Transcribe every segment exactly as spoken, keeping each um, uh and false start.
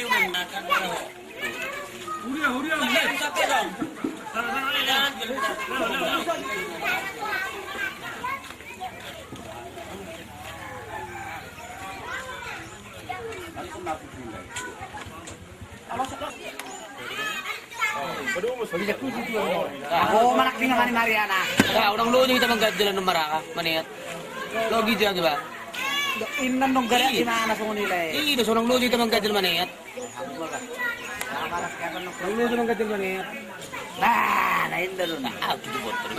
Oh, manang pinangan ni Mariana. Unang loja hita mangganjal annon maraka, maneat. Logi jagi ba. Inna nong garak di mana songon nilai. Ih, do sonang loja hita mangganjal maneat. Unang loja mangganjal maneat. Nah, nah inda do na. Ah, tutu botol.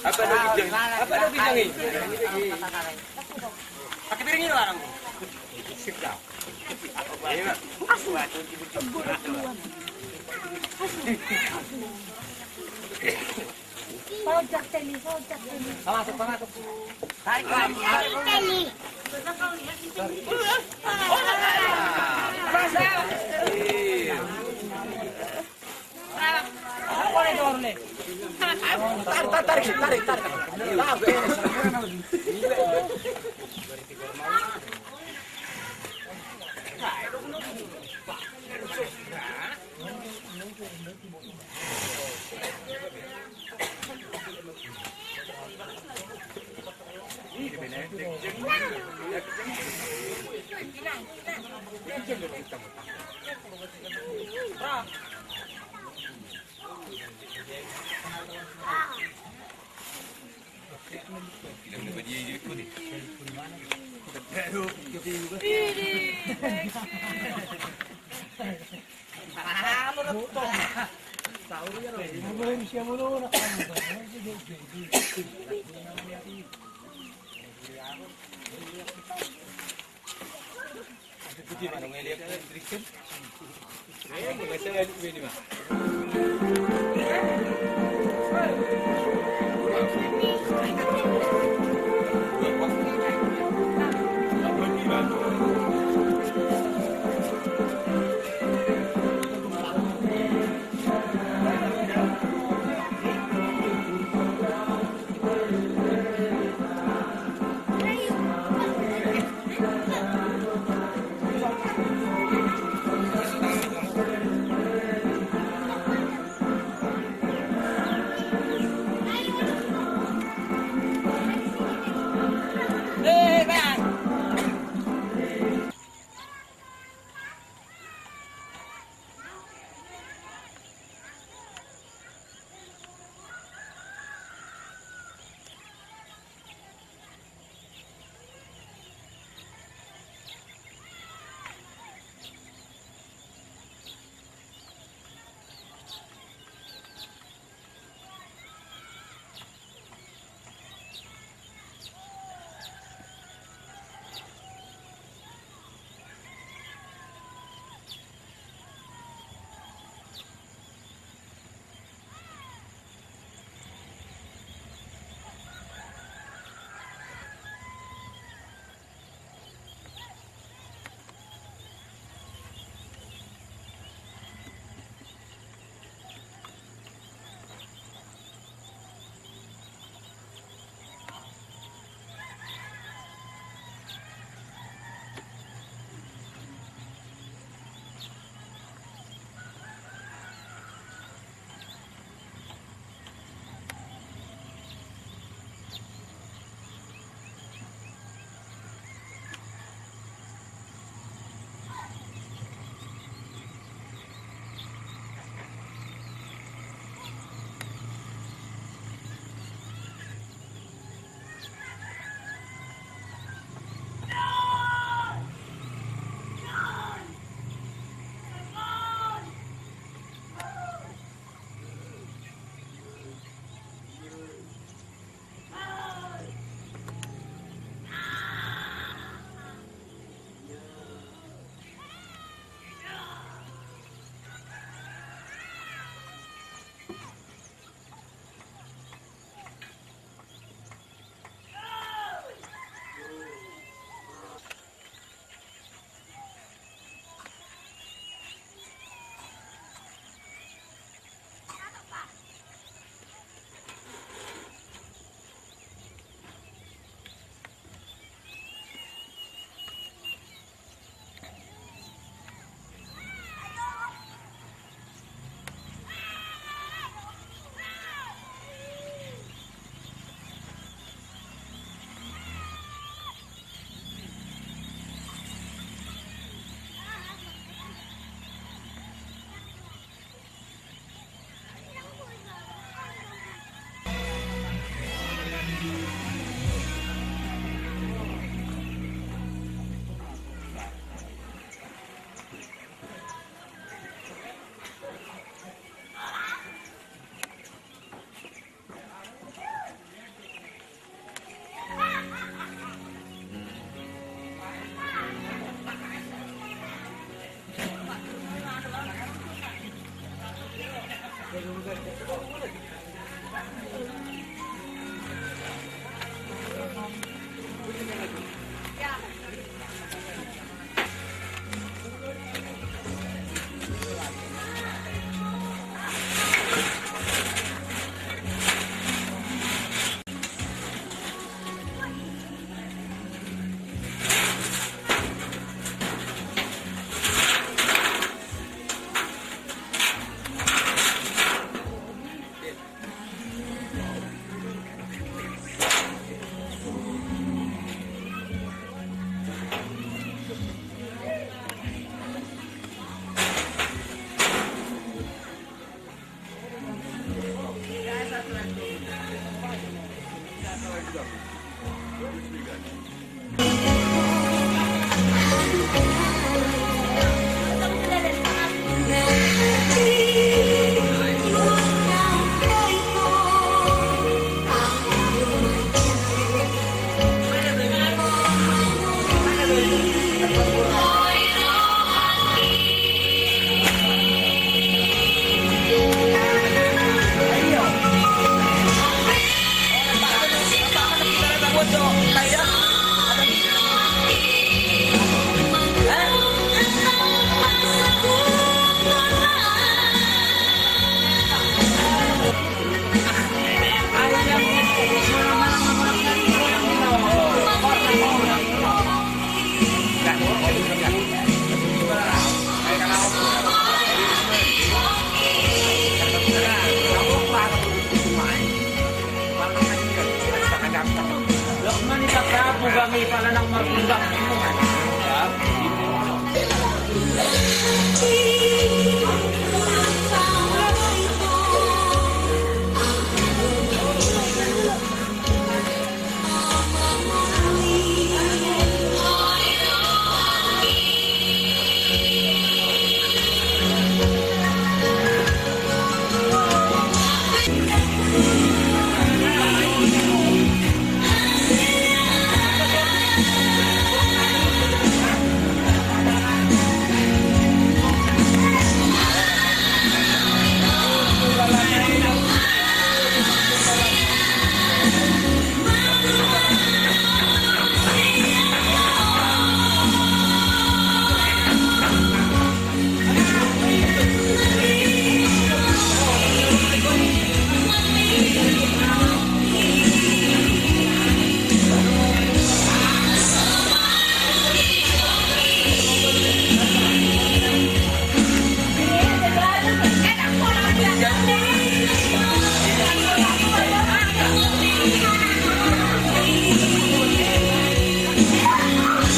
Apa do ginjang? Apa do ginjang i? Pakai piring i do arang. Sip dah. Asu. Asu. Sojak teli, sojak teli. Tarik, tarik, tarik. Teli. Tarik, tarik, tarik, tarik.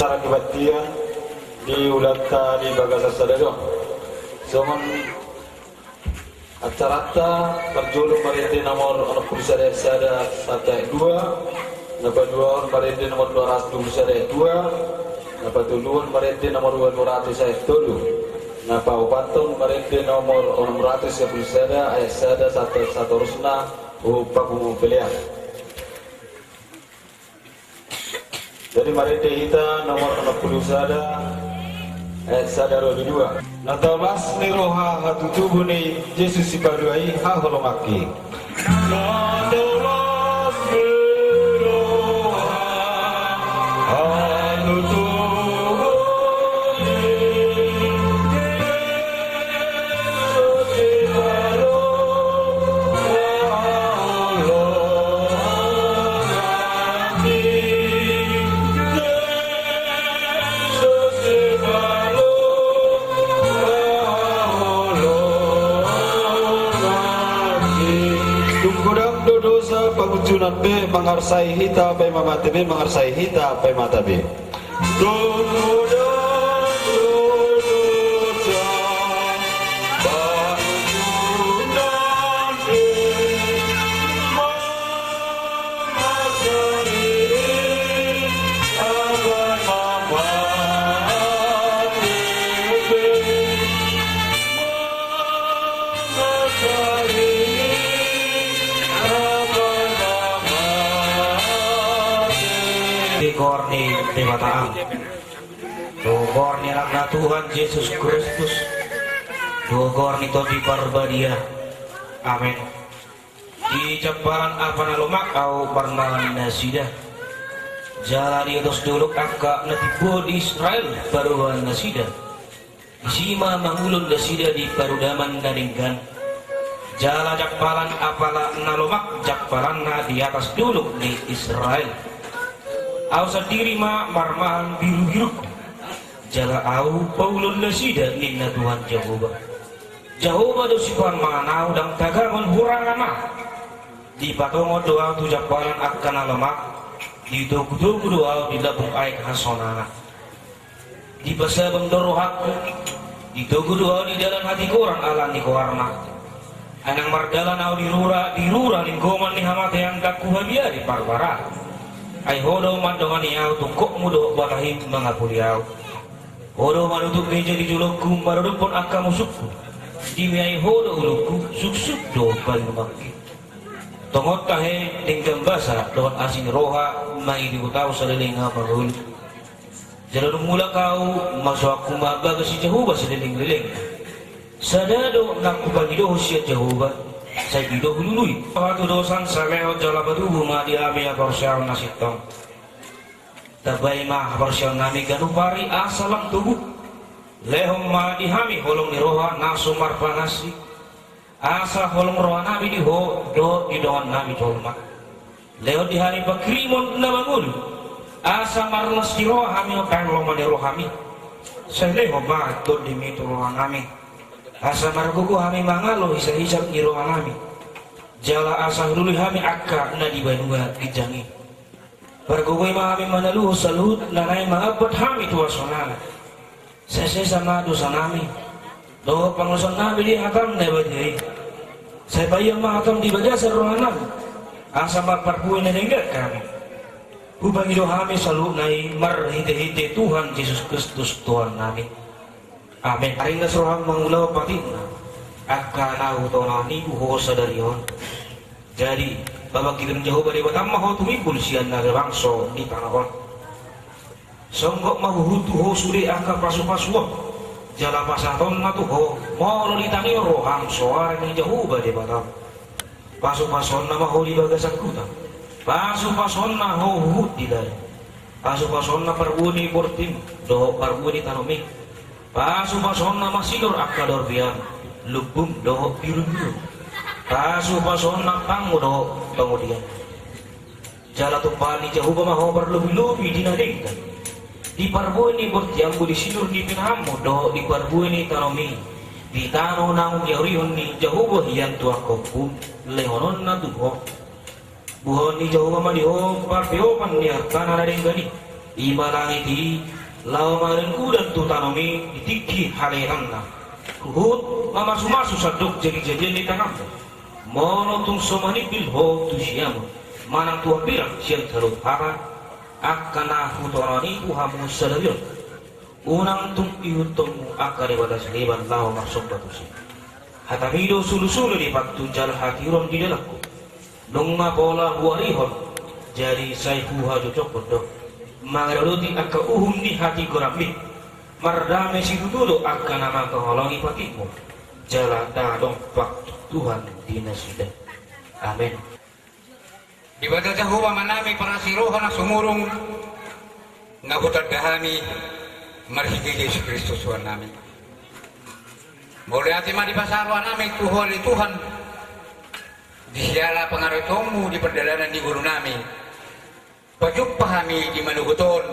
Acara kebaktian di ulaonta di bagasan sadari on. Songon acaranta, parjolo marende nomor onom pulu sada ayat sada sahat ayat dua, na paduahon marende nomor dua ratus dua pulu sada ayat dua, na patoluhon marende nomor dua ratus ayat tolu, na paopathon marende nomor onom ratus sia pulu sada ayat sada sahat satorusna, upa pungu pelean. Jadi marende hita nomor onom pulu sada ayat sada ro di dua. Na taulas ni roha hatutubu ni Jesus Sipaduai haholomangki. Na taulas ni roha hatutubu ni Tung godang do dosa pangunjunan be mangarsai hita, paima mate be mangarsai hita, paima tabe. Di goar ni Debata Ama, di goar ni Anakna Tuhan Jesus Kristus, di goar ni Tondi Parbadia. Amen. Di jampalan apa na lomak ahu parmahan nasida, jala diotos dolok angka na timbo di Israel parumaen nasida. Disi ma mangulon nasida di parudaman na denggan. Jala jampalan apala na lomak jampalanna di atas dolok ni Israel. Ahu sandiri ma marmahan birubirungku, jala ahu paulon nasida, ninna Tuhan Jahowa. Jahowa do siparumaen ahu, ndang tagamon hurangan ahu. Dipatongon do ahu tu jampalan angka na lomak, ditogutogu do ahu di lambung aek hasonangan. Dipasabam do rohangku, ditogu do ahu di dalan hatigoran ala ni goarna. Ai ndang mardalan ahu di rura, di rura linggoman ni hamatean, ndang hupabiari parbaraan. Ai Ho do mandongani ahu, tungkotmu dohot batahim mangapuli ahu. Ho do manutup meja di jolongku, maradophon angka musungku. Dimeai Ho do ulungku, suksuk do paimumangki. Tongon tahe denggan basa dohot asi ni roha, mangidihut ahu saleleng ahu mangolu. Jala dung mulak ahu, masuanku ma bagas ni Jahowa saleleng-lelengna. Sada do na hupangido sian Jahowa, sai i do hulului. Patudosan salehon jala patubu ma di hami haporseaon na sintong. Tambai ma haporseaonnami ganup ari asa lam togu. Lehon ma di hami holong ni roha na so marpangansi, asa holong rohanami di Ho dohot di dongannami jolma. Lehon di hami pangkirimon na mangolu, asa marlas ni roha hami, parlomo ni rohami. Sai lehon ma tondimi tu rohanami, asa margogo hami mangalo hisap-hisap ni rohanami. Jala asa hulului hami angka na di banua ginjang i. Pargogoi ma hami manaluhon saluhut na naeng mangambat hami tu hasonangan. Sai sesa ma dosanami dohot pangalaosaonnami di hatam na badia i. Sai paihon ma hatam di bagasan rohanami, asa marparbue na denggan hami. Hupangido hami saluhutna i marhite-hite Tuhan Jesus Kristus Tuhannami. Amen. Aringas roham mangulahon patikna, angka na hutaonanku ho sadari on. Jadi, pabangkithon Jahowa Debatam ma ho tumimbul sian na bangso di tano on. Songgop ma huhut tu ho sude angka pasu-pasu on, jala pasahatonna tu ho, molo ditangihon roham soara ni Jahowa Debatam. Pasu-pasuonna ma ho di bagasan huta. Pasu-pasuonna ho huhut di ladang. Pasu-pasuonna parbue ni bortim dohot parbue ni tanomi. Pasu-pasuonna ma sinur angka dorbiam, lumbum dohot biru-biru. Pasu-pasuonna pangmu dohot pangodian. Jala tumpahan ni Jahowa ma ho marlobi-lobi di na denggan, di parbue ni bortiammu, di sinur ni pinahanmu dohot di parbue ni tanomi, di tano naung diahurihon ni Jahowa hian tu angka ompum, lehononna tu ho. Buhaon ni Jahowa ma di ho parpeopan ni artana na denggan i, i ma langit i, laho mangalehon udan tu tanomi di tingki halehetanna. Huhut mamasu-masu sandok jadi-jadian ni tanganmu. Molo tung so manimbil ho tu siamun manang tu hambirang sian saluhut hata, angka na hutaonanku hamu sadari on, unang tung ihuthonmu angka debata sileban laho marsomba tusi. Hatami do sulu-sulu ni pantun jala hatiuron di dalanku. Nunga pola huarihon, jadi sai huhajojokhon do mangaradoti angka uhum ni hatigoranmi. Mardame situtu do angka na mangkaholongi patikmu, jala ndang adong pangtutuhan di nasida. Amen. Debata Jahowa Amanami parasi roha na sumurung, na hutanda hami marhite Jesus Kristus Tuhannami. Mauliate ma dipasahat rohanami tu Ho ale Tuhan, di siala pangaratonmu di pardalanan ni ngolunami. Pajumpa hami di manogot on,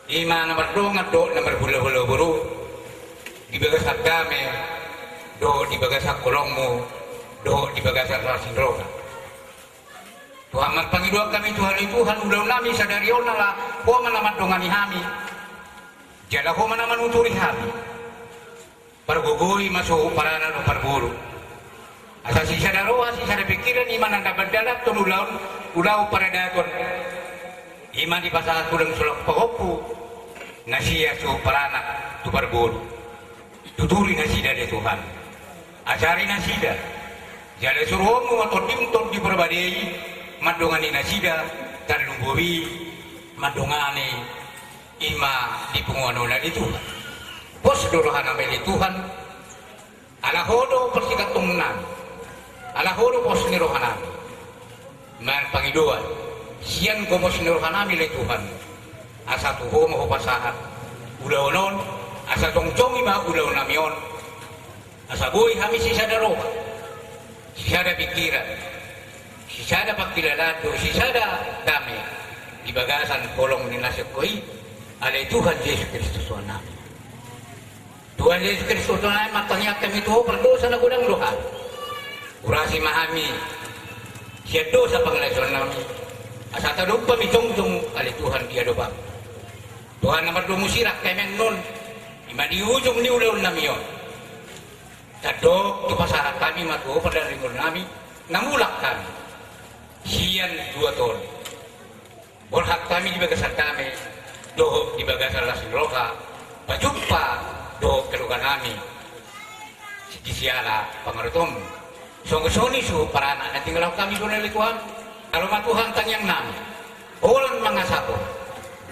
i ma na mardongan dohot na marhulahula boru, di bagasan dame dohot di bagasan holongmu dohot di bagasan las ni roha. Tuhan, marpangidoan hami Tuhan, ale Tuhan, ulaonnami sadari on ala Ho ma na mandongani hami, jala Ho ma na manuturi hami. Pargogoi ma suhut paranak dohot parboru, asa sisada roha sisada pingkiran i ma na mandalanhon ulaon, ulaon paradaton, i ma dipasahat hudang sulang pahompu na sian suhut paranak tu parboru. Tuturi nasida ale Tuhan, ajari nasida, jala suruhonmu ma Tondim Tondi Parbadei mandongani nasida, tarlumobi mandongani i ma di punguan on ale Tuhan. Pos do rohanami ale Tuhan, ala Ho do parsikaptongnami, ala Ho do pos ni rohanami. Marpangidoan sian gomos ni rohanami ale Tuhan, asa tu Ho ma hupasahat ulaon on, asa jongjong i ma ulaonnami on. Asa boi hami sisada roha, sisada pingkiran, sisada pangkilalaan dohot sisada dame di bagasan holong ni na sian Ho i, ale Tuhan Jesus Kristus Tuhannami. Tuhan Jesus Kristus Tuhannami, martangiang hami tu Ho, pardosa na godang do hami. Urasi ma hami sian dosa pangalaosionnami, asa tadok hami jongjong ale Tuhan di adopanmu. Tuhan, na mardomu sirang hami annon, i ma di ujung ni ulaonnami on. Tandok tu pasahat hami ma tu Ho pardalanan ni ngolunami, na mulak hami sian dua ton. Borhat hami di bagasan dame dohot di bagasan las ni roha, pajumpa dohot keluarga nami. Sititi siala pangarutonmu. Songon i suhut paranak na tinggalhon hami do na ale Tuhan. Jalo ma Tuhan tangiang nami, holan mangasahon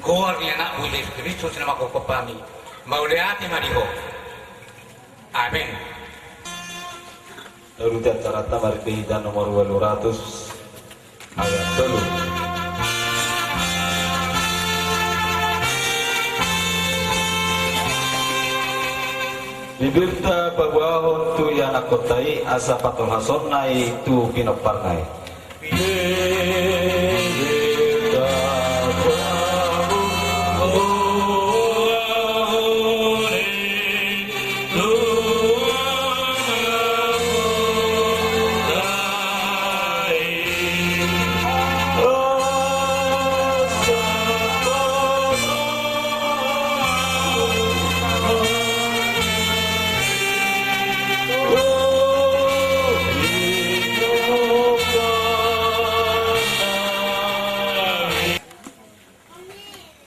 goar ni Anakmu Jesus Kristus na manghophop hami. Mauliate ma di Ho. Amen. Taruti acaranta, marende hita nomor ualu ratus ayat tolu. Bibirta paboahon tu ianakkonta i, asa patolhasonna i tu pinomparna i.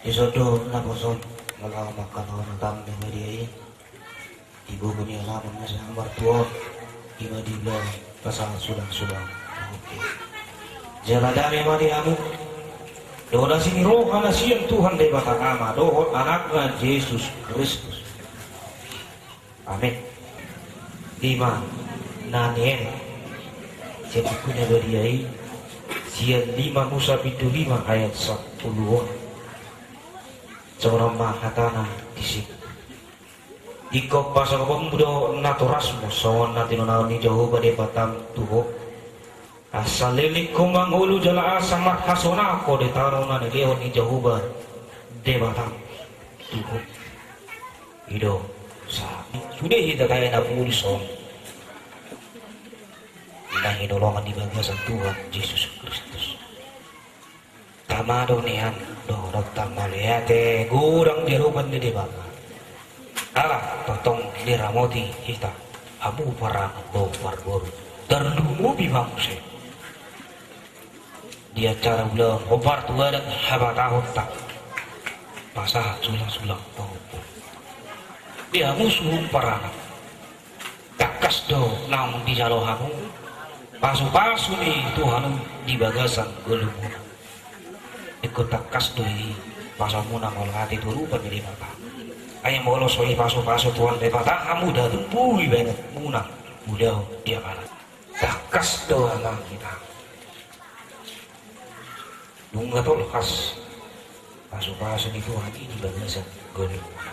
Dison do naposom, molo mangkatai hata ni Debata i, di buku ni Alaman na samartua on, ima di ulaon pasahat sulang-sulang. Jala dame ma di hamu dohot asi ni roha na sian Tuhan Debata Ama dohot Anakna Jesus Kristus. Amen. Ima na nian sian buku na badia i, sian lima Musa bindu lima ayat sampulu onom. Songon on ma hatana disi. Ingkon pasangapmu do natorasmu songon na tinonaon ni Jahowa Debatam tu ho. Asa leleng ho mangolu jala asa marhasonang ho di tano na nilehon ni Jahowa Debatam tu ho. I do sahat. Sude hita tahe na pungu dison, na hinaholongan di bagasan Tuhan Jesus Kristus. Tama do nian dohononta mauliate godang di adopan ni Debata. Ala tongtong diramoti hita, hamu paranak dohot parboru, tarlumobi ma muse di acara ulaon hombar tu adat habatahonta, pasahat sulang-sulang pahompu. Di hamu suhut paranak, tangkas do naung dijalo hamu pasupasu ni Tuhan on di bagasan ngolumuna. Ingkon tangkas do i pasahatmuna molo ate tu adopan ni Debata. Ai molo so dipasupasu Tuhan Debata hamu, ndang tumpu ibaenmuna ulaon di apala. Tangkas do amang hita. Nunga tolhas pasupasu ni Tuhan i di bagasan ngolumuna.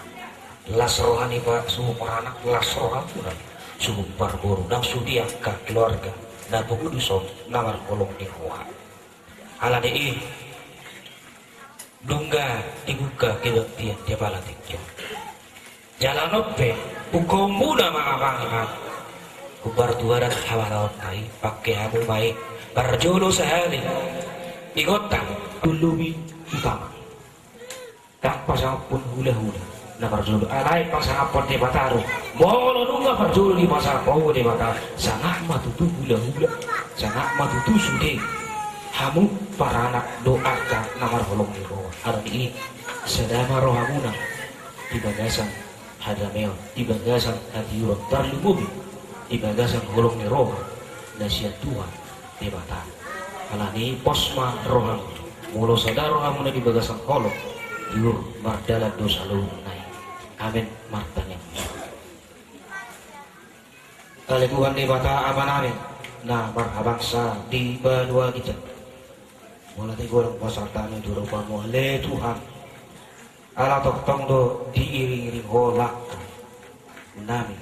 Las roha ni suhut paranak, las rohamuna suhut parboru, nang sude angka keluarga na pungu dison na marholong ni roha. Alani i, nunga dibuka kebaktian di apala tingki on. Jala on pe, ungkapmuna ma amang inang, hombar tu adat habatahonta i, pangke hamu ma i parjolo sahali. Ingot, lobi utama, ndang pasangaphon hulahula na parjolo, alai pasangaphon Debata do. Molo nunga parjolo dipasangap ho Debata, sangap ma tutu hulahula, sangap ma tutu sude hamu paranak dohot angka na marholong ni roha. Alani i, sada ma rohamuna di bagasan hadameon, di bagasan hatiuron, tarlumobi di bagasan holong ni roha na sian Tuhan Debata. Alani i, pos ma rohamu. Molo sada rohamuna di bagasan holong, tiur mardalan do saluhutna i. Amen. Martangiang. Ale Tuhan Debata Amanami na marhabangsa di banua ginjang, mauliate godang pasahatonmi tu adopanMu ale Tuhan. Ala tongtong do diiring-iring Ho langkah nami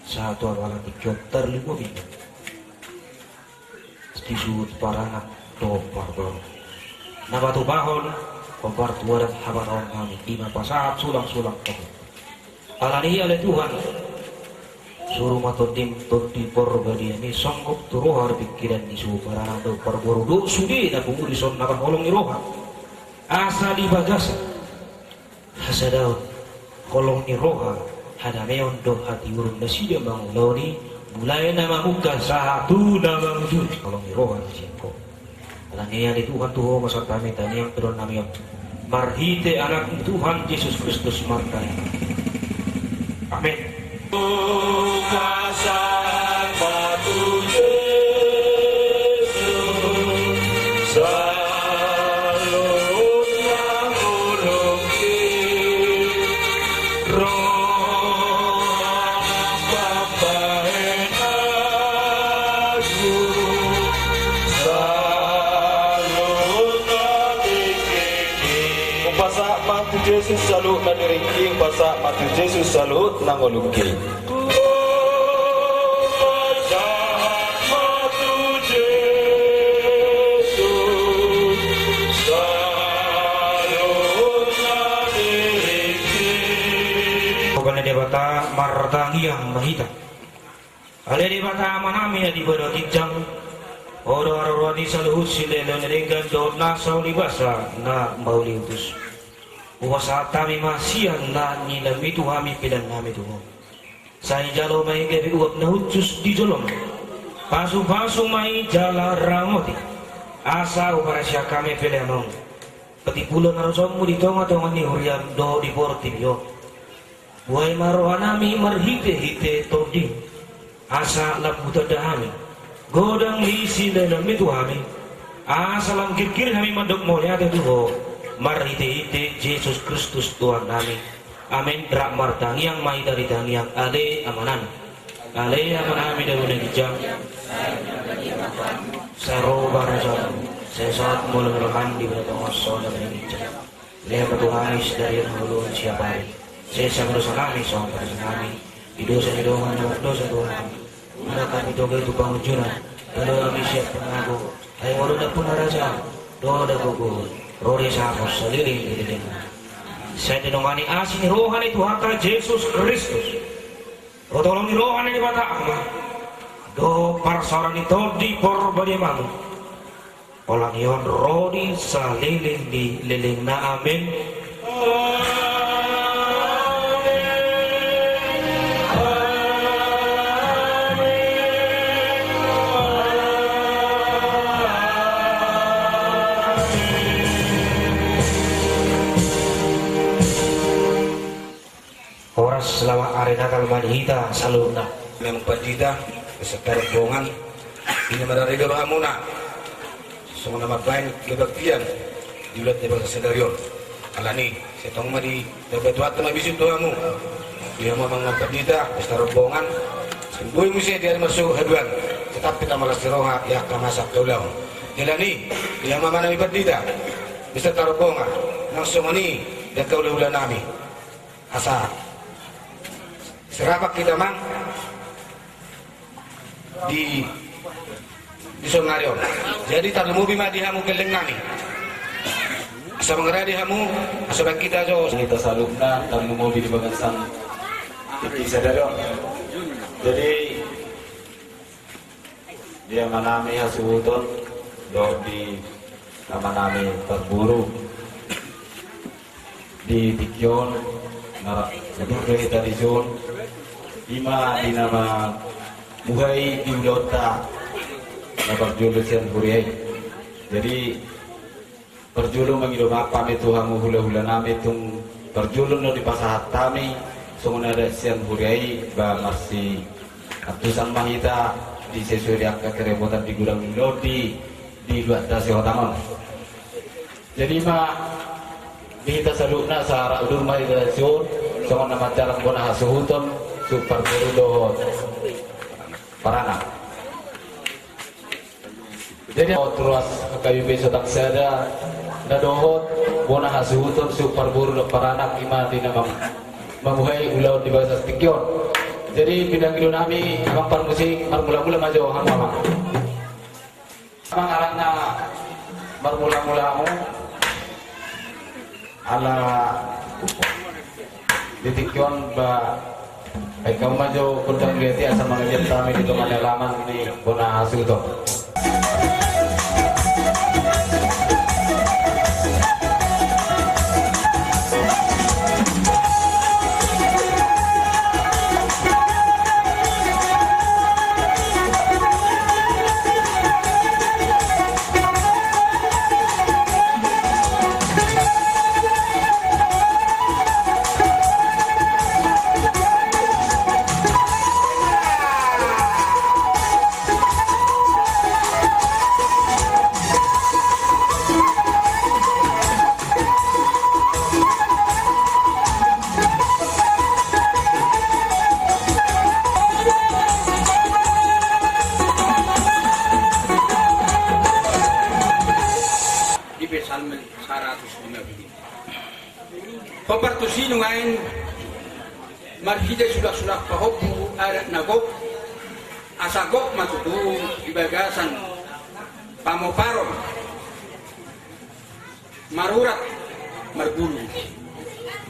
sahat tu apala tingki on, tarlumobi di suhut paranak dohot parboru na patupahon hombar tu adat habatahonnami, ima pasahat sulang-sulang pahompu. Alani i ale Tuhan, suru ma TondiM, Tondi ParbadiaMi, songgop tu roha dohot pingkiran ni suhut paranak dohot parboru dohot sude na pungu dison na marholong ni roha, asa di bagasan hasadaon, holong ni roha, hadameon dohot hatiuron nasida mangulahon i, mulai na mamungka sahat tu na mangujungi, holong ni roha na sian Ho. Ala ni i ale Tuhan, tu Ho ma sahat hami tangiang tu dohononnami on. Marhite Anakmu Tuhan Jesus Kristus martangiang. Amen. Pasahat ma tu Jesus saluhut na ngolungki, roha na mambahen ahu saluhut na tingki. Hupasahat ma tu Jesus saluhut na tingki, hupasahat ma tu Jesus saluhut na ngolungki. Pasahat ma tu Jesus saluhut na tingki. Holan ni Debata martangiang ma hita. Ale Debata Amanami na di banua ginjang, Ho do haroroan ni saluhut silehon ni denggan dohot nasa uli basa na mauliutus. Hupasahat hami ma sian na nilaami tu hami pelean nami tu Ho. Sai jalo ma i gabe uap na hushus di jolom. Pasupasu ma i jala ramoti, asa huparsiak hami pelean on. Patimbulhon harosuanmu di tongatonga ni huriam dohot di portibi on. Buhai ma rohanami marhitehite Tondim, asa lam hutanda hami godang ni silehonmi tu hami, asa lam girgir hami mandok mauliate tu Ho, marhitehite Jesus Kristus Tuhannami. Amen. Rap martangiang ma hita di tangiang Ale Amanami. Ale Amanami na di banua ginjang, sai ro ma harajaonmu, sai saut ma harajaonmu di banua tonga on songon na di banua ginjang. Lehon ma tu hami sadari on hangoluan siapari. Sesa ma dosanami songon panesanami di dosa ni dongan na mardosa tu hami. Unang hami togihon tu pangunjunan, jalo ma hami sian pangago. Ai molo na pun harajaon dohot hagogoon, ro di hami saleleng ni lelengna. Sai didongani asi ni roha ni Tuhanta Jesus Kristus, ro tolong ni roha ni Debata Ama, dohot parsaoran ni Tondi Parbadia Mamu, holan i on ro di saleleng ni lelengna. Amen. Horas, selamat ari Natal ma di hita saluhutna. Memang pandita, beserta rombongan, di na marharoroan hamuna songon na mambahen kebaktian di ulaon ni bangsa sadari on. Ala ni i, sai tong ma ditambai Tuhanta ma bisuk tu hamu. Di hamu amang pandita, beserta rombongan, sai boi muse di ari marsogot haduan, tetap hita marlas ni roha di angka masa angka ulaon. Jala ni, di hamu amanami pandita, beserta rombongan, nang songon i di angka hulahulanami. Asa serapak hita, amang, di, di son ari on. Jadi tarlumobi ma di hamu kellengnami. Asa mangaradi hamu, asa baen hita jo. Hita saluhutna tarlumobi di bagasan tingki sadari on. Jadi di amanami hasuhuton dohot di amanami parboru di tingki on, na ra-, na dua hita di son, i ma di na mamuhai di ulaonta na parjolo sian huria i. Jadi parjolo mangido maaf hami tu hamu hulahulanami, tung parjolo na dipasahat hami songon adat sian huria i, ba marsiantusan ma hita di sesuai di angka kerepotan di godang ni ulaon di, di luatta Sihotang on. Jadi ma di hita saluhutna, asa rap udur ma hita di son songon na manjalang bona hasuhuton suhut parboru dohot paranak. Jadi, ruas H K B P Sihotang sada na dohot bona hasuhuton suhut parboru dohot paranak, i ma di na mam-, mamuhai ulaon di bagasan tingki on. Jadi pinangido nami, amang parmusik, marmulamula ma jo hamu, amang. Amang, alana marmulamula hamu, ala di tingki on, ba, ai hamu ma jo gondang liat i, asa mangaliat hami di tonga ni alaman ni bona hasuhuton. Psalmen saratus lima pulu. Hombar tusi nuaeng marhite sulak-sulak pahompu adat na gok, asa gok ma tutu di bagasan pamoparon, marurat, marguru,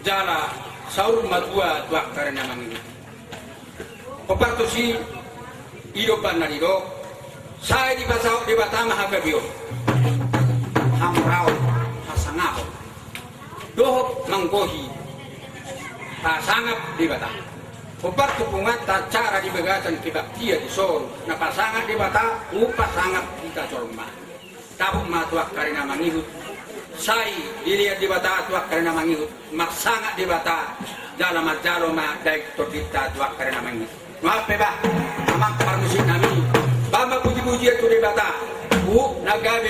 jala saur matua tu angka ari na mangihut. Hombar tusi, i do umbahen na didok, sai dipasahat Debata ma hagabeon, hamoraon, hasangapon, dohot manggohi pasangap Debata. Hombar tu punguanta acara di bagasan kebaktian dison, na pasangap Debata, huhut pasangap hita jolma. Dapot ma tu angka ari na mangihut, sai dilehon Debata tu angka ari na mangihut, marsangap Debata, jala manjalo ma daging tondinta tu angka ari na mangihut. Nuaeng pe bah, amang parmusik nami, bahen ma puji-pujian tu Debata, huhut na gabe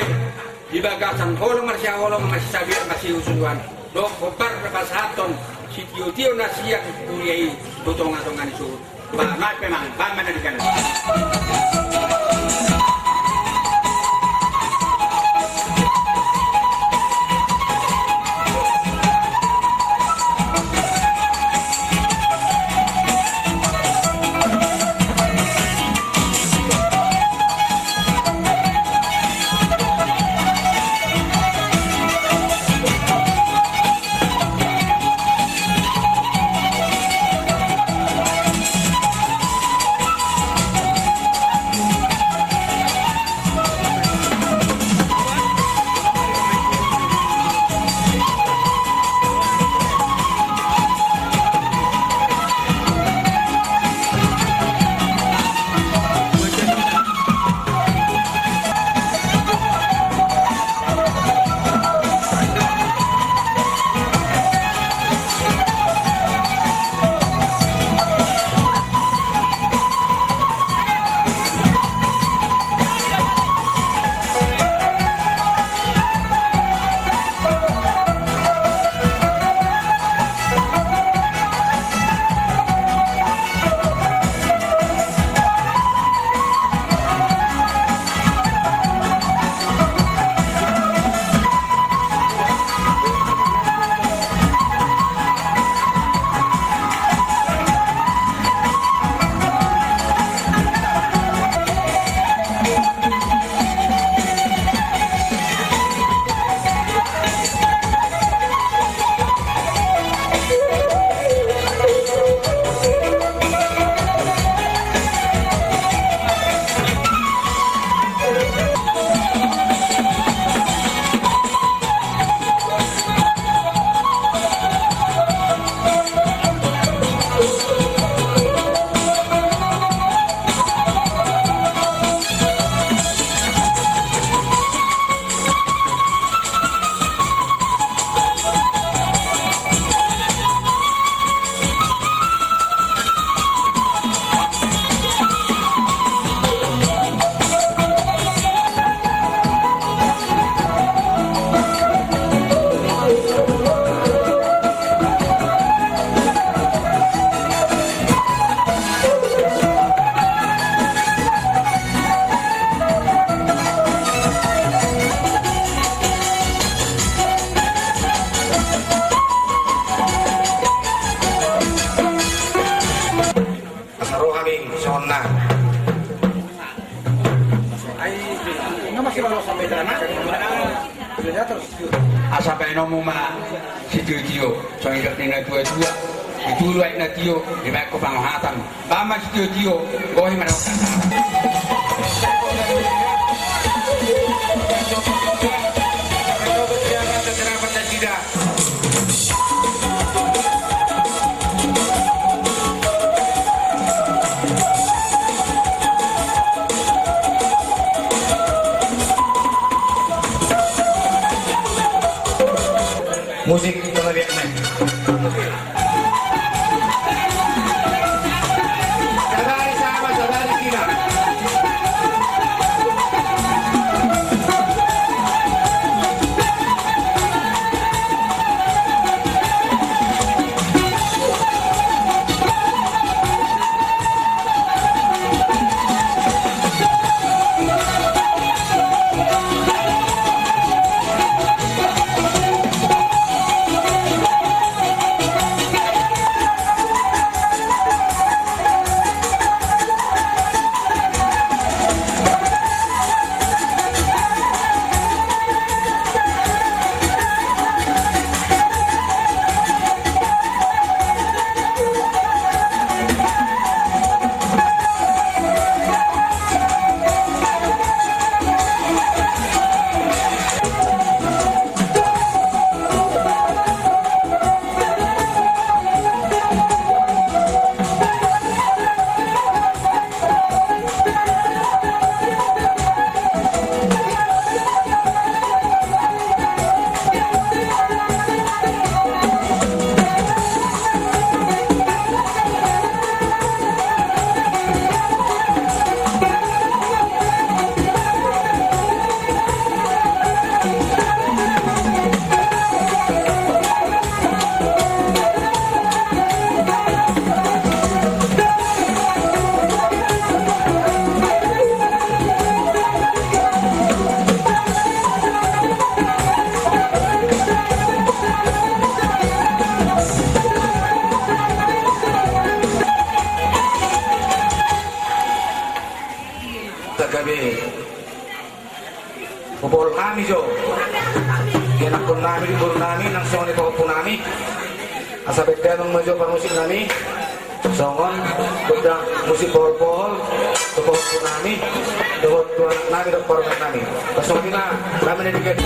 di bagasan holong marsihaholongan, marsisabian, marsihusuduan, dohot hombar na pasahathon sitio-tio na sian huria i tu tonga-tonga ni suhut. Bah, nuaeng pe amang, bahen ma na denggan. Asa ro hami songon na. Asa baenonmu ma sitio-tio, songon nidok ni na tua-tua. Di tolu aek na tio, dibaen ho pangohatan. Bahen ma sitio-tio, gohi ma na. Musik terlebih main. Sabari sama, sabari kira. Jo. Ianakkon nami, di boru nami, nang songon i pahompu nami. Asa bahen damang ma jo parmusik nami. Songon gondang musik pohol-pohol tu pahompu nami, dohot tu anak nami dohot parumaen nami. Songon i ma, nami na di.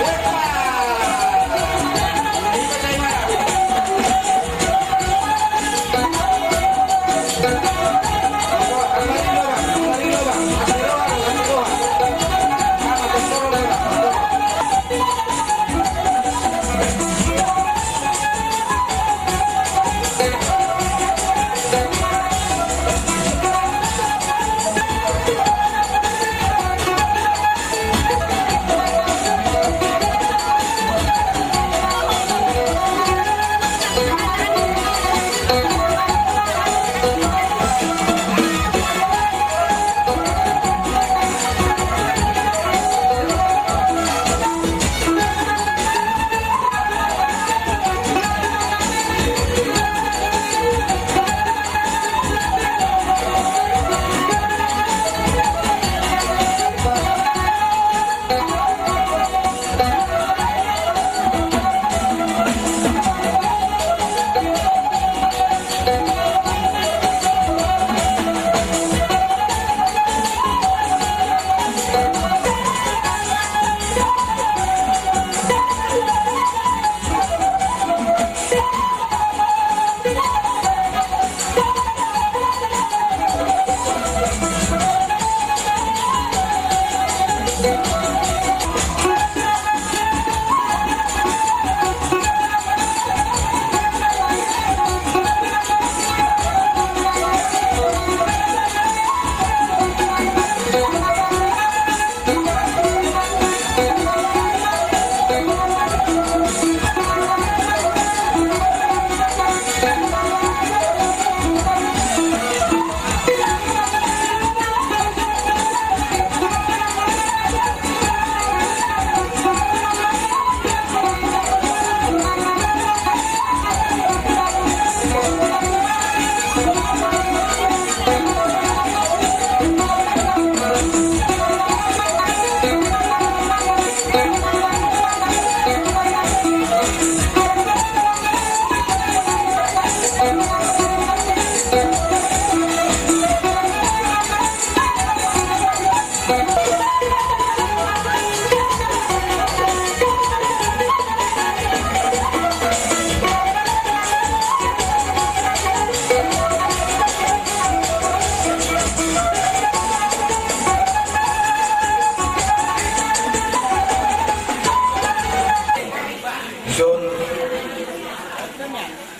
Dison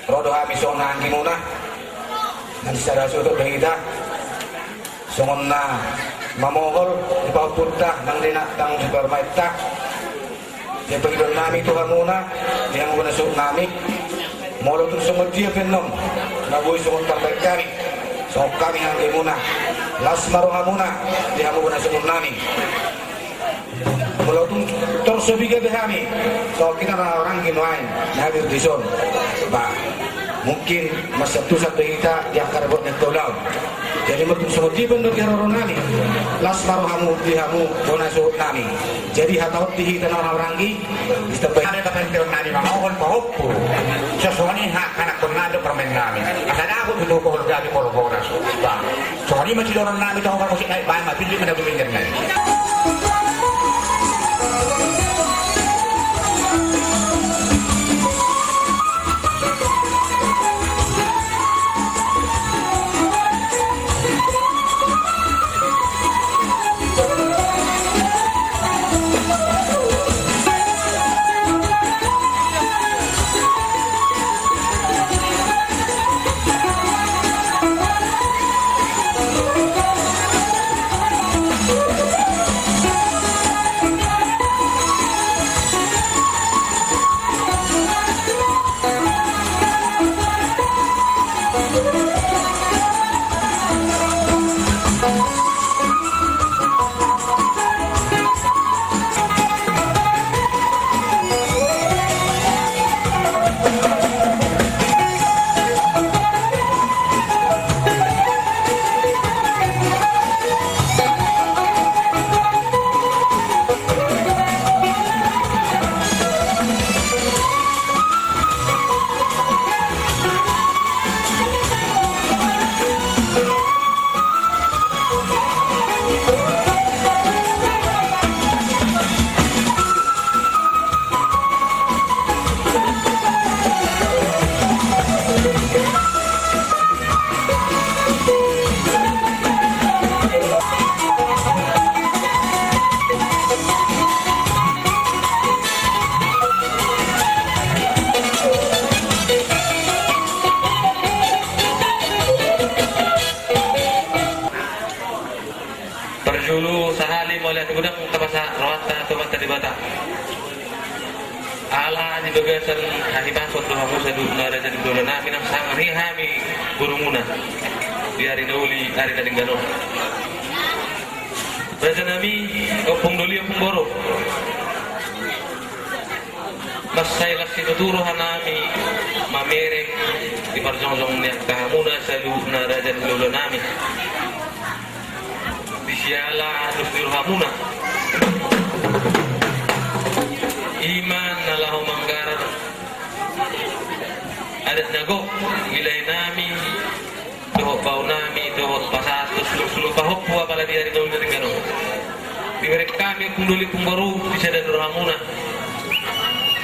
ro do hami songon anggi muna. Nang sisada suhut do hita. Songon na mamohol di pahompunta nang di na, nang di parumaenta. Di pangidoan nami tu hamuna, di hamu bona suhut nami. Molo tung songon dia pe annon na boi songon tarbaen hami, songon hami anggi muna, las ma rohamuna di hamu bona suhut nami. Molo tung tor so piga be hami, songon hita na raranggi nuaeng na hadir dison, ba mungkin marsantusan do hita di angka na buat ni angka ulaon. Jadi molo tung songon dia pe annon di haroro nami, las ma rohamu di hamu bona suhut nami. Jadi hata on di hita na raranggi, ditambai. Ada tapaintiron nami mamohol pahompu. So songon i hak anakkon nami dohot parumaen nami. Asa dapot tu tohor gabe, tohor horas. Ba songon i ma sidohonon nami tu hamu parmusik nai, baen ma pillit ma na guminggan nai. Debata. Ala di bagasan hahipason do hamu saluhutna raja ni hulahula nami, nang sanga ni hami borumuna di ari na uli, ari na denggan on. Raja nami, ompung doli, ompung boru. Mansai las situtu roha nami mamereng di parjongjong ni angka hamuna saluhutna raja ni hulahula nami. Di siala dos ni rohamuna. Ima na laho manggarar adat na gok, di lae nami, dohot bao nami, dohot pasahat tu sulu-sulu pahompu apala di ari na uli na denggan on. Dibereng hami ompung doli ompung boru, di sada ni rohamuna.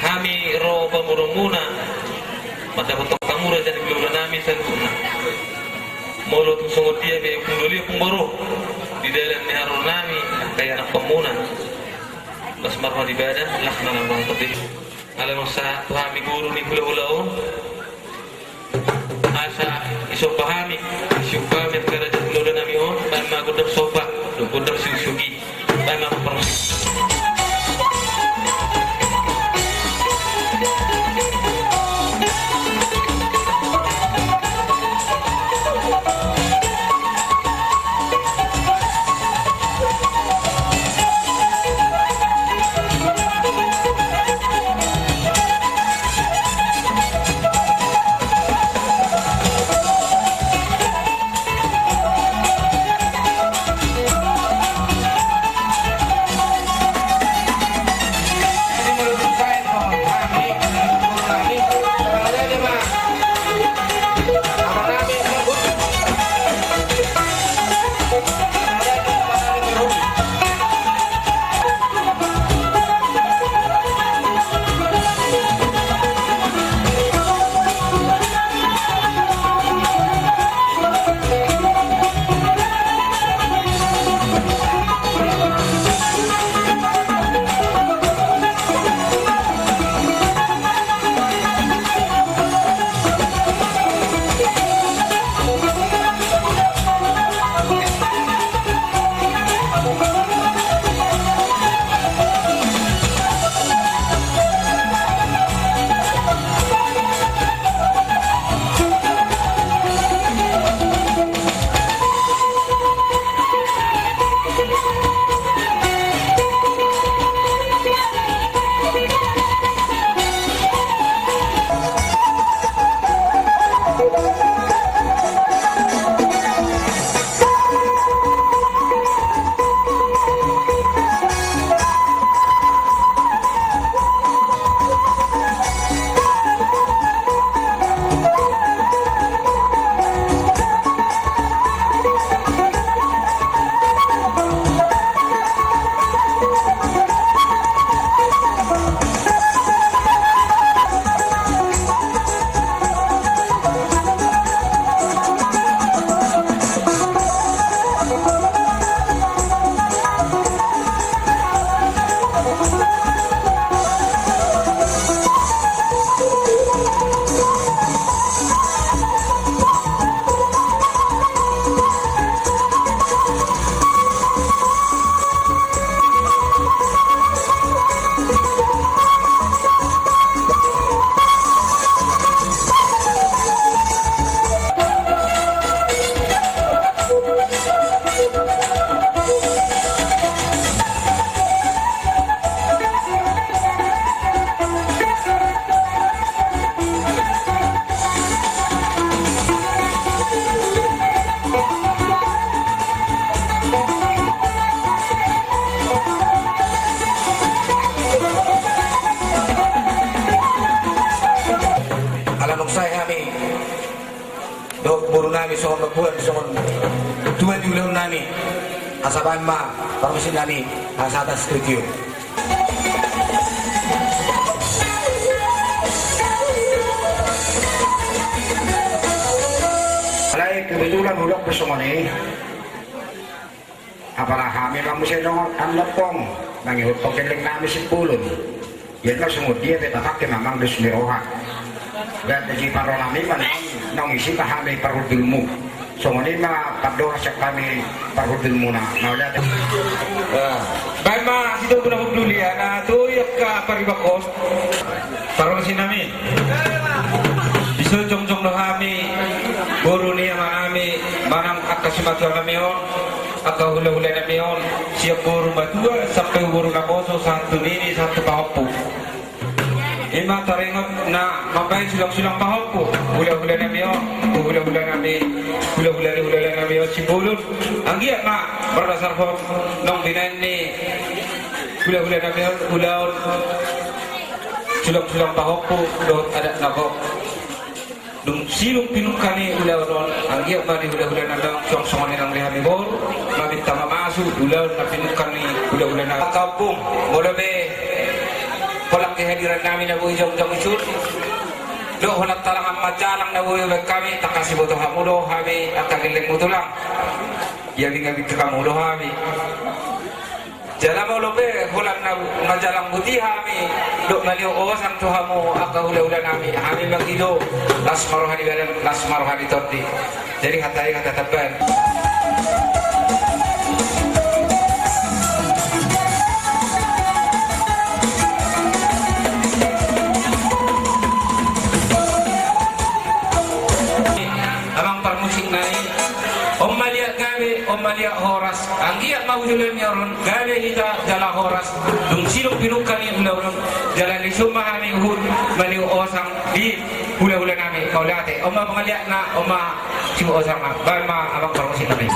Hami ro pamoruonmuna. Mandapothon hamu raja ni hulahula nami saluhutna. Molo tung songon dia pe ompung doli ompung boru, di dalan ni haroro nami, angka ianakhonmuna. Las ma roha ni badan, las ma na roha ni tondi. Ala mansai tu hami boru ni hulahula on. Asa isomba hami, isomba hami angka raja ni hulahula nami on, baen ma gondang somba, gondang siusugi. Baen ma parmusik. Ala nunga sae hami dohot boru nami songon mamboan, songon tua ni ulaon nami, asa baen ma parmusik nami, asa atas kritio. Alai kebetulan hudok pe songon i, apala hami ma muse dohot andohon mangihuthon gelleng nami Simbolon. Ia na songon dia pe tapake ma amang dos ni roha. Gabe ji parro nami ma naung isi ma hami parhundulmu. Songon i ma pandohan sian hami parhundulmuna. Mauliate. Baen ma sitonggu na hundul i, na tu i angka paribanghon. Parhorsi nami. Dison jongjong do hami boru ni amanami manang angka simatua nami on, angka hulahula nami on, sian boru matua sampe boru naposo, sahat tu nini, sahat tu pahompu. I ma taringot na mambaen sulangsulang pahompu hulahula nami on, tu hulahula nami, hulahula ni hulahula nami on Simbolon. Anggiat ma mardasarhon naung binaen ni hulahula nami on ulaon sulangsulang pahompu dohot adat na gok. Dung sidung pinungka ni ulaon on, anggiat ma di hulahula nami on suang songon i nang di hami boru, maminta mamasu ulaon na pinungka ni hulahula nami. Angka ompung, molo pe holan kehadiran nami na boi jongjong i sun, dohot holan talangan manjalang na boi baen hami, tangkas diboto hamu do hami angka gellengmu tulang. Ia binga binga hamu do hami. Jala molo pe holan na manjalang buti hami, dohot manio osang tu hamu angka hulahula nami, hami mangido las ma roha ni badan, las ma roha ni tondi. Jadi hata i hata tambahan. Amang parmusik nami, on ma liat gabe, on ma liat horas. Anggiat ma hujolo ni on gabe hita jala horas. Dung sidung pinungka ni ulaon on, jala dison ma hami huhut manio osang di hulahula nami. Mauliate. On ma pangaliatna, on ma siosang ma. Baen ma amang parmusik nami.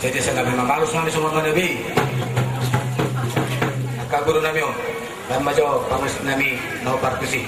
Jadi, sai gabe mamalus nami songon na be. Angka guru nami on, baen ma jo parmusik nami na hombar tusi.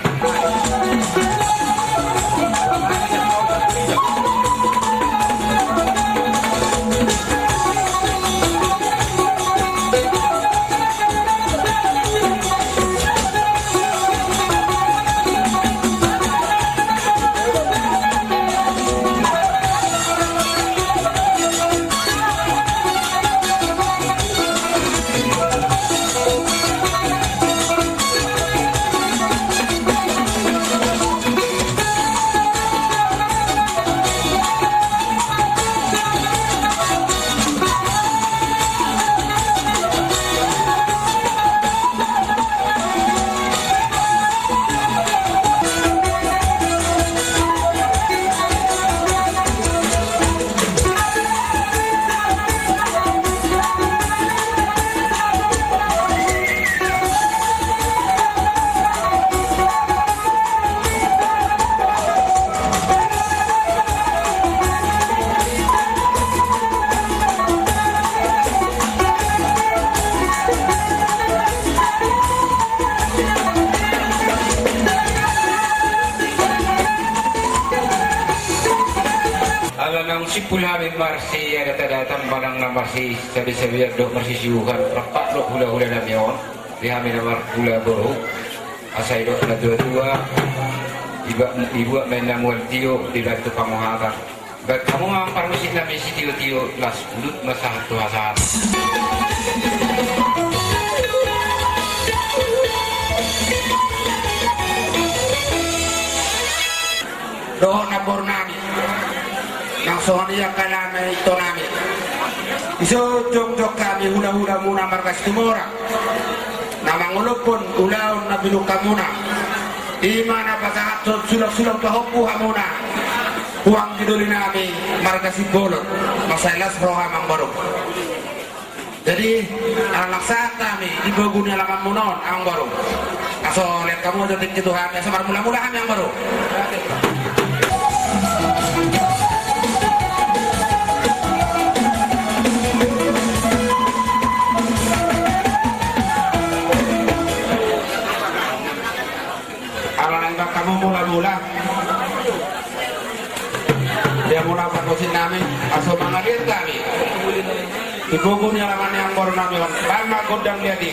Ala naung simpul hami marsiadat-adatan manang na marsisabesabean dohot marsisiuhan, rap dohot hulahula nami on, di hami na marhula boru, asa didok natuatua, iba-, dibuat ma inna mual tio, dibantu pangohatan. Baen hamu ma parmusik nami sitiotio, las udut ma sahat tu hasahatan. Dohot namboru nami, nang songon i angka nami, ito nami. Dison jongjong hami hulahulamuna marga Situmorang, na mangolophon ulaon na binungkamuna. I ma na pasahathon sulangsulang pahompu hamuna, huang di doli nami marga Simbolon, mansai las roha amangboru. Jadi, ala nang sahat hami di pogu ni alamanmuna on, amangboru, asa lean hamu jo tingki tu hami, asa marmulamula hami, amangboru. Ala naeng baen hamu mulamula di hamuna parmusik nami, asa mangaliat hami di pogu ni alaman ni amangboru nami on. Baen ma gondang liat i.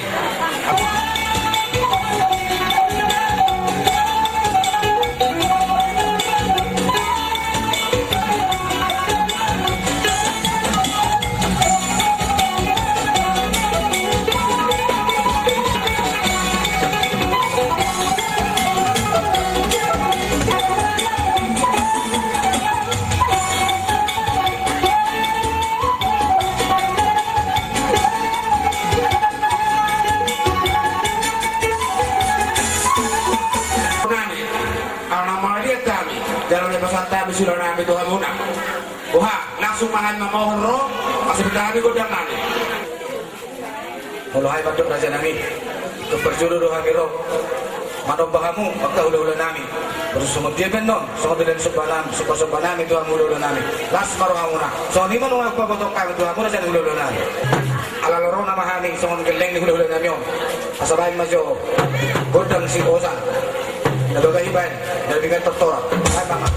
Nami, ala na mangaliat hami, jala na dipasahat hami suda nami tu hamuna. Boha, langsung ma hami mamohon ro, asa pinta hami gondang nami. Molo hami mandok raja nami, ingkon parjolo do hami ro manomba hamu angka hulahula nami. Boru songon dia pe annon, songon dia pe somba nami, sombasomba nami tu hamu hulahula nami. Las ma rohamuna. Songon i ma nunga hupabotohon hami tu hamu raja ni hulahula nami. Ala lorona ma hami songon gelleng ni hulahula nami on. Asa baen ma jo gondang si osa. Na baga i baen, na baga tortor. Baen ma.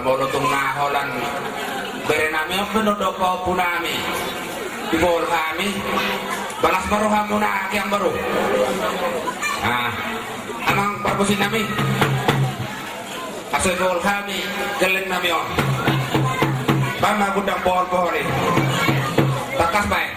Molo tung na holan bere nami on pe na dong pahompu nami, dibohal hami, balas ma rohamuna anggiang boru. Ah, amang parmusik nami, asa dibohal hami gelleng nami on. Baen ma gondang pohol-pohol i. Tangkas baen.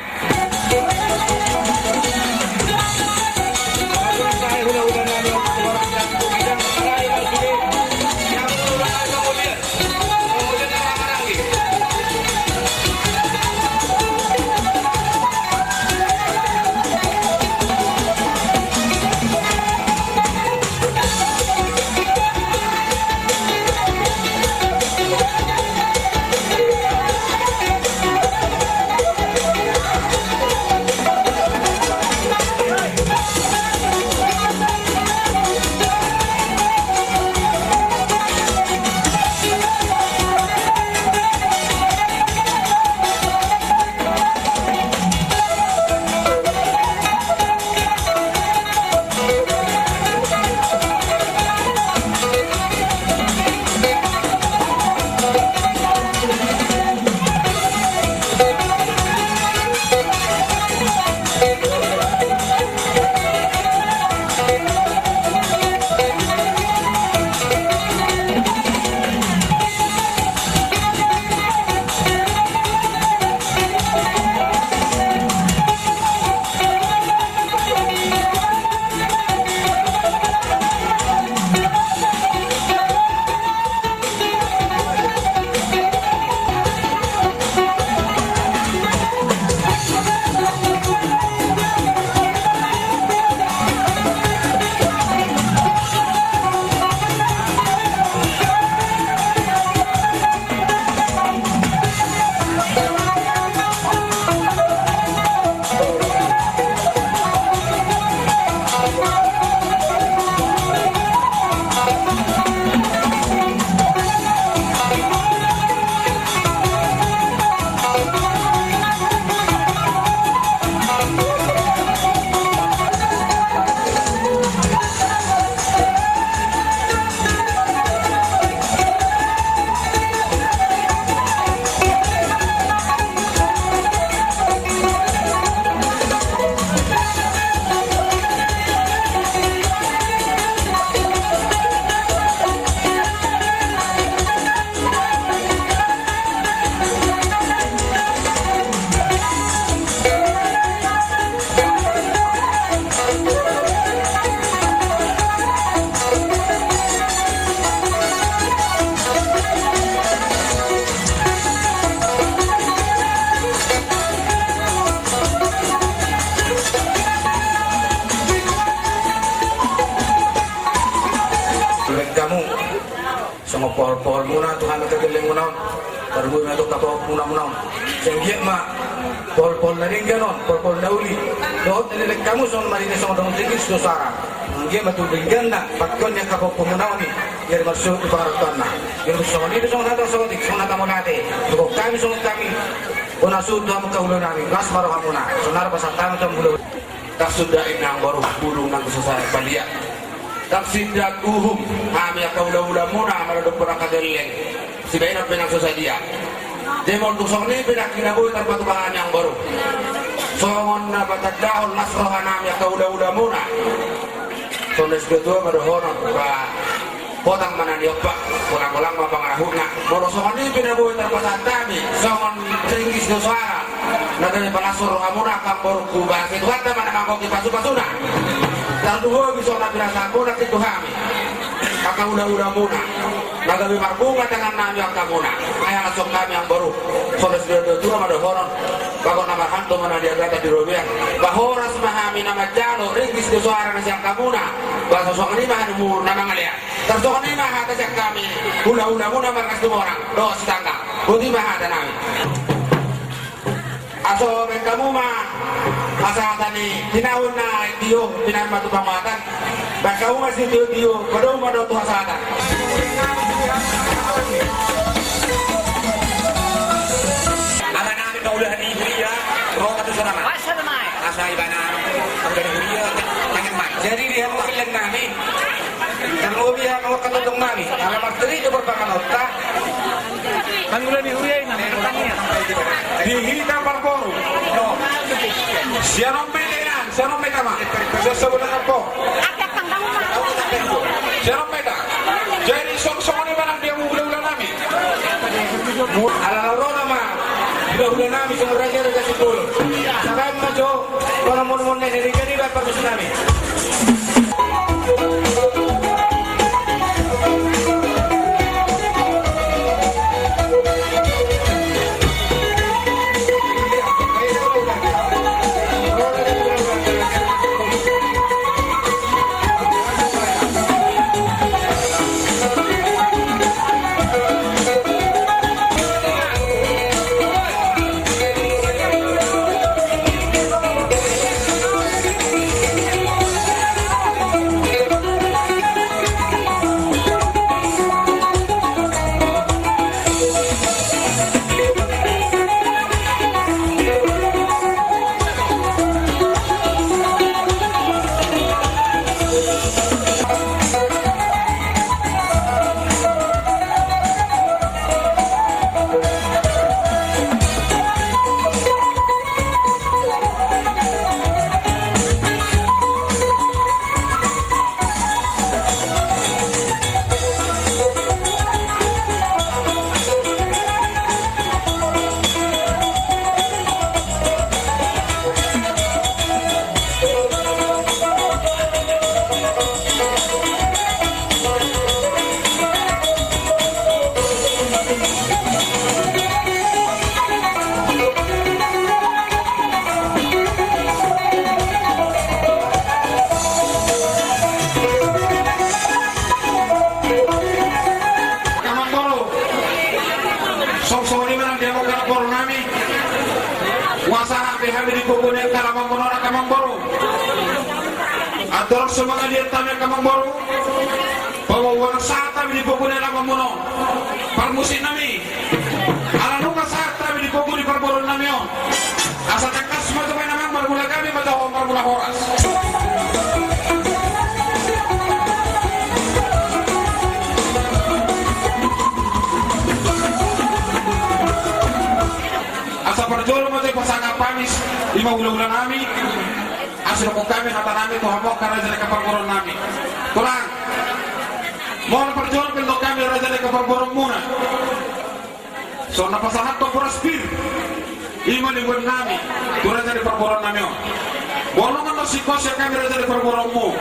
Songon pohol-pohol muna tu hami angka gelleng muna on. Parbuena tu angka pohol muna muna on. Sai anggiat ma pohol-pohol na denggan on, pohol-pohol na uli. Dohot na dilehon hamu songon marine songon dongan tinggi situ sara. Anggiat ma tu dengganna, pangkeon ni angka pohol muna on i. Jadi marsuhut di pangarantoanna. Jadi songon i pe songon hata songon i, songon hata mauliate. Cukup hami songon hami. Bona suhut tu hamu angka ulaon nami. Las ma rohamuna. Songon i pasahat hami tu hamu ulaon. Tarsongon i nang boru, bulung nang so sae balian. Tarsindak uhum, hami angka ula-ula muna, molo dung pe angka gelleng. Sibaenon pe nang so sadia. Jemon tung songon i pe nang na boi tarpatupa hami nang boru. Songon na patandahon las roha nami angka ula-ula muna. Songon na situa-tua ma dohonon, ba, potang ma na niompa, golang-golang ma pangarahutna. Molo songon i pe na boi tarpasahat hami, songon ringgit do soara. Na gabe palas rohamuna angka borungku, ba sai Tuhanta ma na manggohi pasu-pasuna. Tarlumobi songon na pinasahatmuna tu hami angka ula-ula muna. Na gabe marbunga tangan nami angka muna. Ai ala songon hami nang boru. Songon na situa-tua ma dohonon. Bagot na marhalto ma na di agatan di robean. Ba horas ma hami na manjalo ringgit do soara na sian hamuna. Ba songon i ma hamu na mangalean. Tarsongon i ma hata sian hami ula-ula muna margas Tumorang dohot Sitanggang. Boti ma hata nami. Asa baen hamu ma asa hata ni tinaon na tio, tinaon ma tu panguatan. Baen hamu ma sitio-tio, padomu ma dohot tu hasahatan. Ala nami paulahan i huria, ro ma tu sonama. Asa ibana paulahan huria, tangan ma. Jadi di hamu gelleng nami. Tarlumobi hamu angka tondong nami, ala martiri do parpanganonta. Di hita parboru. Sian on pe da, sian on pe da ma. Sian sabola na po. Sian on pe da. Jadi songon i ma nang di hamu hulahula nami. Ala na ro nama hulahula nami songon raja raja sipul. Sabaen ma jo. Kono mon mon ne ne rika ni bapak nami. Amangboru, songon i ma nang di hamu amangboru nami. Hupasahat be hami di pogu ni angka amangboru, amangboru. Andorang so mangaliat hami amangboru, paboa nunga sahat hami di pogu ni alaman muna on. Parmusik nami, ala nunga sahat hami di pogu ni parboruon nami on, asa tangkas ma jo baen amang marmula gabe ma jo ho marmula horas. Asa parjolo ma jo hupasahat hami, i ma hulahula nami. Asa dohonon hami hata nami tu hamu angka raja ni angka parboruon nami. Tulang, molo parjolo pe dohonon hami raja ni angka parboruon muna, songon na pasahathon boras pir, i ma niboan nami tu raja ni parboruon nami on. Molo nunga singkop sian hami raja ni parboruon muna,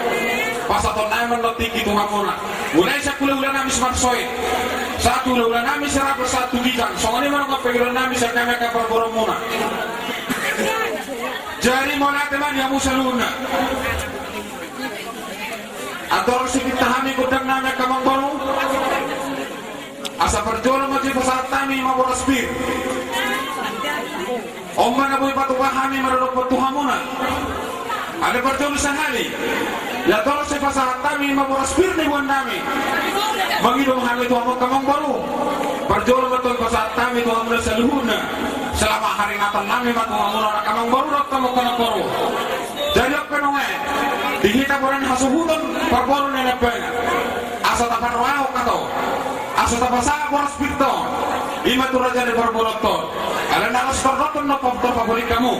pasahaton nami ma on tingki tu hamuna. Mulai sian hulahula nami si Marsoe, sahat tu hulahula nami si Rago, sahat tu ginjang. Songon i ma nunga pangidoan nami sian hami angka parboruon muna. Jadi mauliate ma di hamu saluhutna. Andorang so pinta hami gondang nami angka amangboru, asa parjolo ma jo hupasahat hami i ma boras pir. On ma na boi patupa hami maradophon tu hamuna. Alai parjolo sahali, ia tong so hupasahat hami i ma boras pir niboan nami, mangido ma hami tu hamu angka amangboru. Parjolo ma tong hupasahat hami tu hamuna saluhutna. Selamat haringatan nami ma tu hamuna angka amangboru dohot hamu angka namboru. Jadi on pe nuaeng, di hita bona ni hasuhuton parboru na nian pe, asa taparrohahon hata on, asa tapasahat boras pirta on, i ma tu raja ni parboruonta on. Alana laos parrohahon na pamutar pabolin hamu.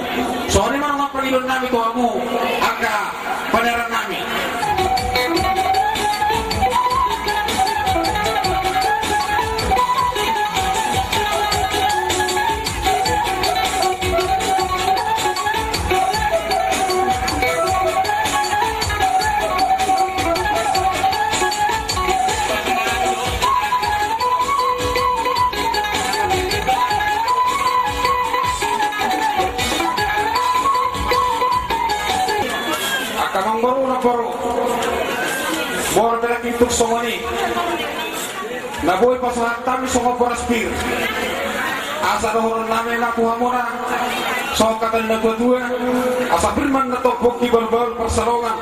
Songon i ma nunga pangidoan nami tu hamu angka paneran nami. Angka amangboru namboru, molo pe ndang tung songon i, na boi pasahat hami songon boras pir, asa dohonon nami ma tu hamuna songon hata ni natuatua, asa pir ma antong pongki bahulbahul pansalongan.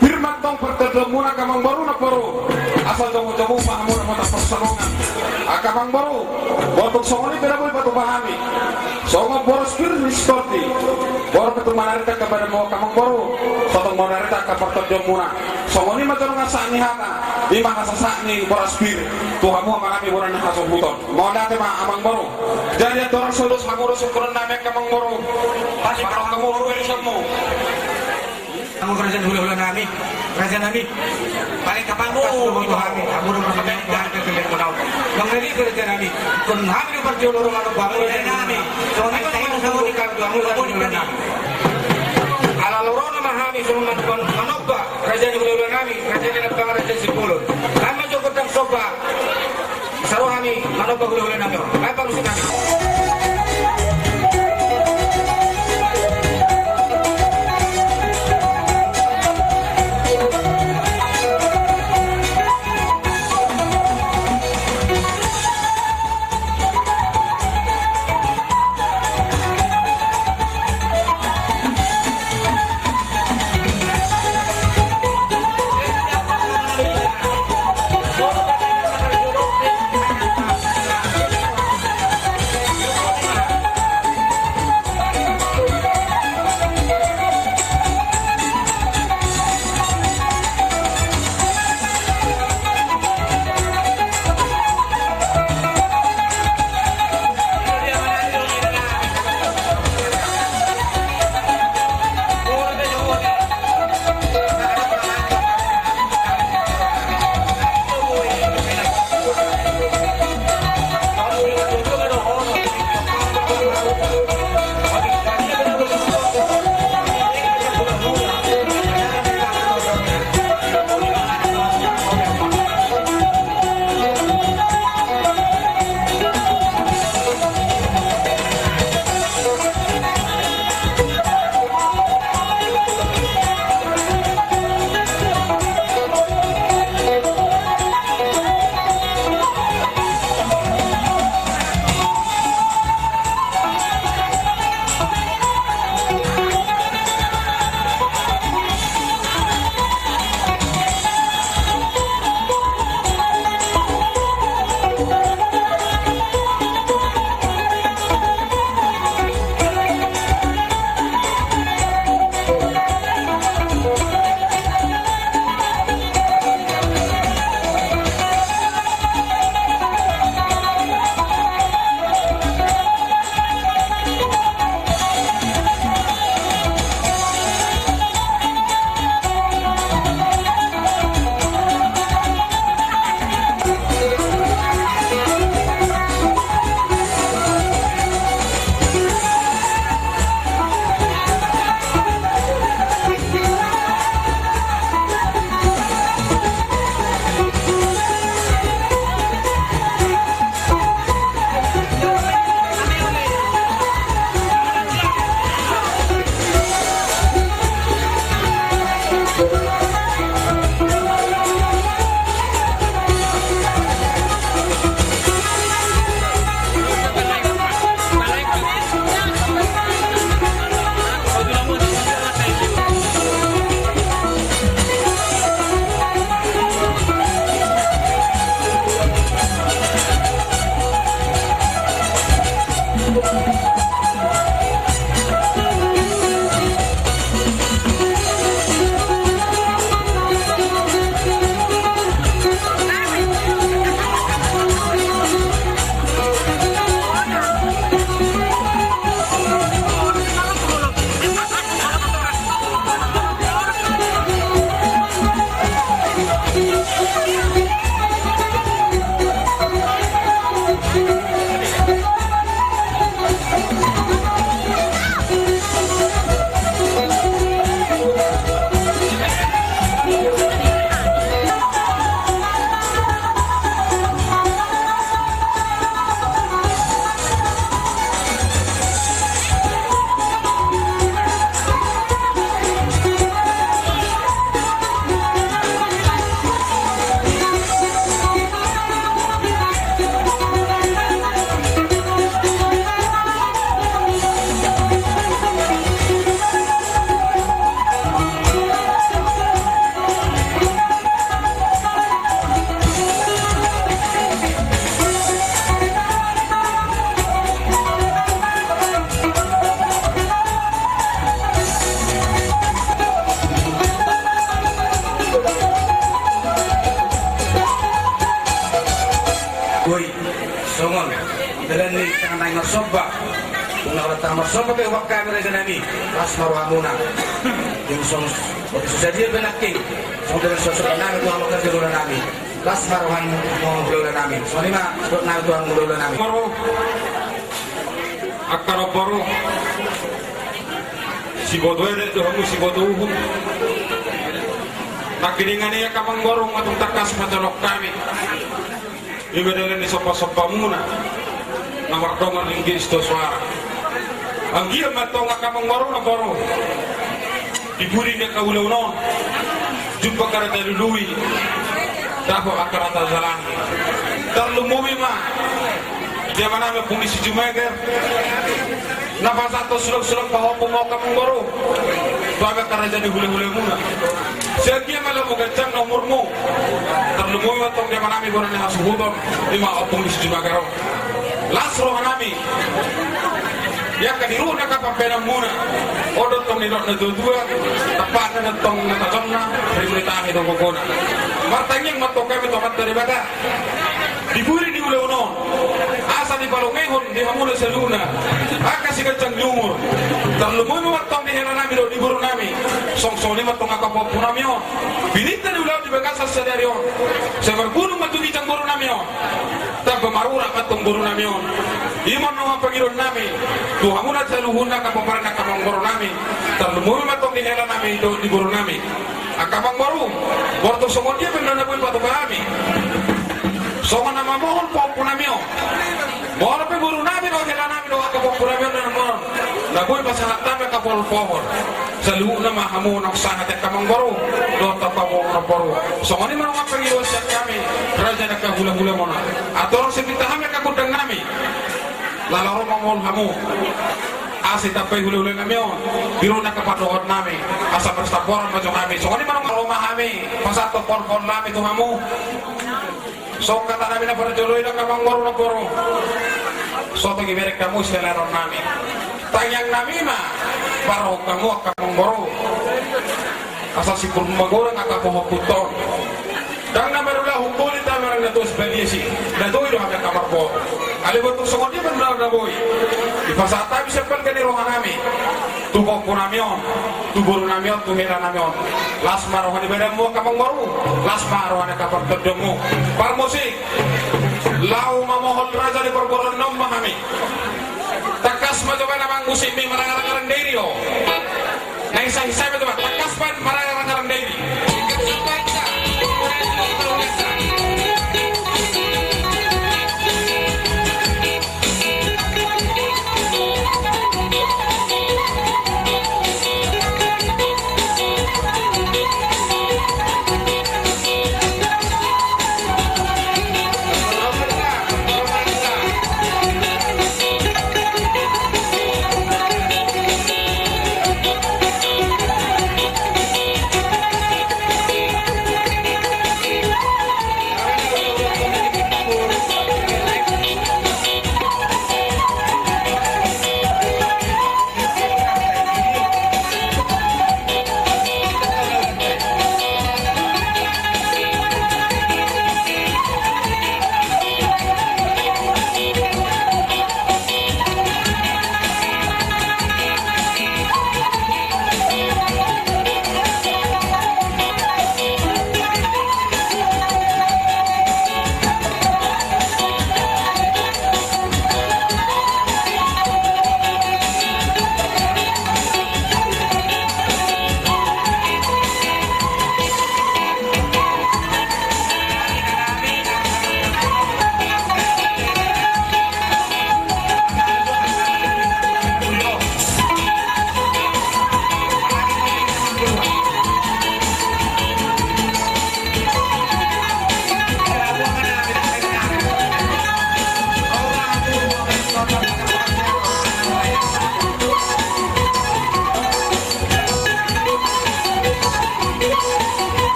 Pir ma antong partanduanmuna angka amangboru namboru, asa jongjong ma hamuna mata pansalongan. Angka amangboru, molo tung songon i pe na boi patupa hami songon boras pir ni si Tondi, molo pe tung manarik angka badanmu angka amangboru, so tong ma Rarita angka partondion muna. Songon i ma torang sahat ni hata, i ma sahat ni boras pir tu hamu amang nami bona ni hasohoton. Mauliate ma amang boru. Jadi andorang so dos hamu do sungkunan nami angka amang boru. Pasti amang boru, beri somu. Hamu raja ni hulahula nami, raja nami. Paling kapan pas tu hami, hamu do mangkatahon hami tu hulahula nami. Mangalipi raja nami. Songon hami do parjolo ro manoppa hamu raja ni hulahula nami. Songon i ma hamu do hulahula nami. Ala lorona ma hami songon manoppa raja ni hulahula nami, raja ni Lambangan, raja ni Simbolon. Hami ma jo gondang somba. Sai ro hami manoppa hulahula nami on. Bahen parmusik nami. Nunga ora tama somba pe uang kami raja nami. Las ma rohamuna. Yang song, oke, susah dia pe nangkin. Songon dia pe sosok nami tu hamu angka jolona nami. Las ma rohamuna jolona nami. Songon i ma, sosok nami tu hamu jolona nami. Maro. Angka na boru. Siboto ere tu hamu siboto uhum. Nangkiningan i angka amangboru ma tung tangkas manjalo hami. Ima dalan ni somba-sombamuna na mardongan ringgit sitio soara. Anggiat ma antong angka amangboru na boru di pudi ni angka ulaon on jumpa angka na talului, dapot angka na tajalahi. Tarlumobi ma di amanami Ompung ni si Jumeger. Na pasahathon sulang-sulang pahompu ma angka amangboru tu hami angka raja ni hule-hulemuna. Sai anggiat ma lomo ganjang na umurmu. Tarlumobi ma antong di amanami bona ni hasuhuton, ima Ompung ni si Jumeger on. Las rohanami. Di angka diruhut angka pambahenanmuna. On do antong nidok na tua-tua. Tampakna do antong na tajonna, rimuni tahe do gogona. Martangiang ma antong hami tu Amanta Debata. Di pudi ni ulaon on, asa dipalongehon di hamuna saluhutna angka siganjang ni umur. Tarlumobi ma antong di helanami dohot di borunami. Songon i ma antong angka pahompunami on. Bininta ni ulaon di bagasan sadari on. Sai margulung ma tu ginjang borunami on. Tamba marurat ma antong borunami on. Ima nunga pangidoannami tu hamuna saluhutna angka pomparan ni angka amangborunami. Tarlumobi ma antong di helanami dohot di borunami. Angka amangboru, borhat songon dia pe na boi patupa hami. Songon na mamohol pahompunami on. Molo pe borunami dohot helanami dohot angka pahompunami on na mamohol, na boi pasahat hami angka pohol-pohol. Saluhutna ma hamu naung sahat angka amangboru dohot angka amangboru. Songon i ma nunga pangidoan sian hami raja ni angka hule-hulemuna. Andorang sai pinta hami angka gondangnami. Laho ro mamohol hamu. Asa ditambai hule-hulenami on, diruhut angka pandohannami, asa marsitamboran ma jo hami. Songon i ma nunga ro ma hami pasahathon pohol-poholnami tu hamu. Songon hatanami na parjolo i do angka amangboru na boru. So tung dibereng hamu sian lae on nami. Tangiangnami ma, parrohahon hamu angka amangboru. Asa simpul ma godang angka pahompunta on. Ndang na marula humboli ta marang na tuas balias i. Na tuai do hami angka marboru. Alai boha tung songon dia pe na boi, dipasahat hami sian balga ni rohanami tu pahompunami on, tu borunami on, tu helanami on. Las ma roha ni badanmu angka amangboru. Las ma roha ni angka partondionmu. Parmusik. Laho mamohol raja ni parboruon on ma hami. Tangkas ma jo baen amang musikmi maranga-ranga diri o. Na hisa-hisa ma jo baen, tangkas baen maranga-ranga diri.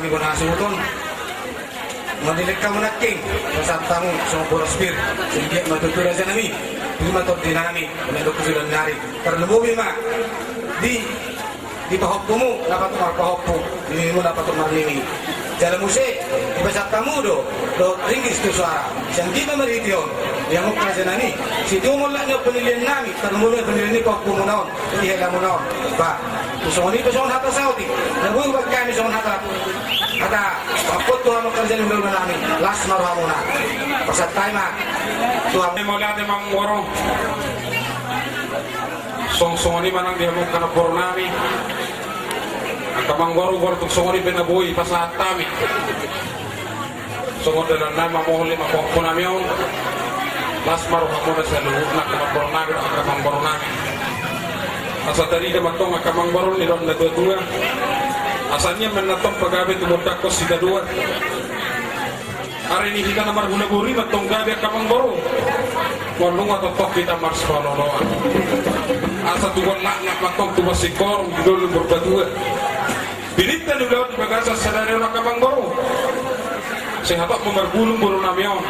Bona suhuton. Mandilek hamu nangkin, pasahat hamu songon boras pir. Singgiat ma tutu raja nami. Pir ma tondi nami. Mendok sudan nari. Tarlumobi ma di, di pahompumu na patut marpahompu, di mimimu na patut marmimi. Jala muse dipasahat hamu do dohot ringgit tu soara. Sian hita marhite on, di hamu raja nami. Sitio ma olat ni on penilaian nami. Tarlumobi ma penilaian ni pahompumuna on. Di helamuna on. Ba, tu songon i pe songon hata saotik. Na boi hubahen hami songon hata, hata pampuhon tu hamu angka raja ni hulahula nami. Las ma rohamuna. Pasahat hami ma tu hamu. Mauliate ma amangboru. Songon, songon i ma nang di hamu angka namboru nami. Angka amangboru, boru tung songon i pe na boi pasahat hami. Songon dalan nami mamohon lima pahompu nami on. Las ma rohamuna saluhutna angka namboru nami dohot angka amangboru nami. Asa tarida ma antong angka amangboru on di roha ni natuatua. Asa nian ma antong pagabe tumundalhon sitadoan. Ari ni hita na marhulahula boru i ma antong gabe angka amangboru. Molo nunga tongtong hita marsipaolooloan. Asa tubu laklak ma antong tubu singkoru di dolok ni Purbatua. Bininta ni ulaon di bagasan sadari on angka amangboru. Sai hatop ma marbulung boru nami on.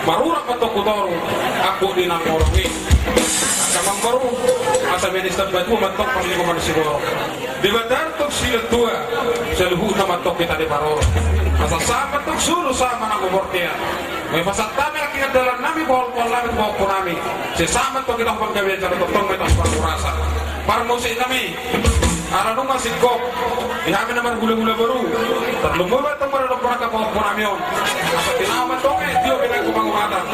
Marurat ma antong tu toru, angkup ni na nangkorong i. Angka amangboru, asa manis tambatua ma antong parlinggoman ni siborok. Debata antong silehon tua, saluhutna ma antong hita diparorot. Asa sahat ma antong solu sahat ma nang bortean. Molo pasahat hami nangkin dalan nami, bohol-bohol nami, bohol-bohol nami. Sai sahat ma antong hita panggabean jala tongtong ma hita parhorasan. Parmusik nami. Ala nunga singkop di hami na marhulahula boru. Tarlumobi ma antong maradophon angka pahompu nami on. Asa tinahu ma antong i tio binahen tu panguratan.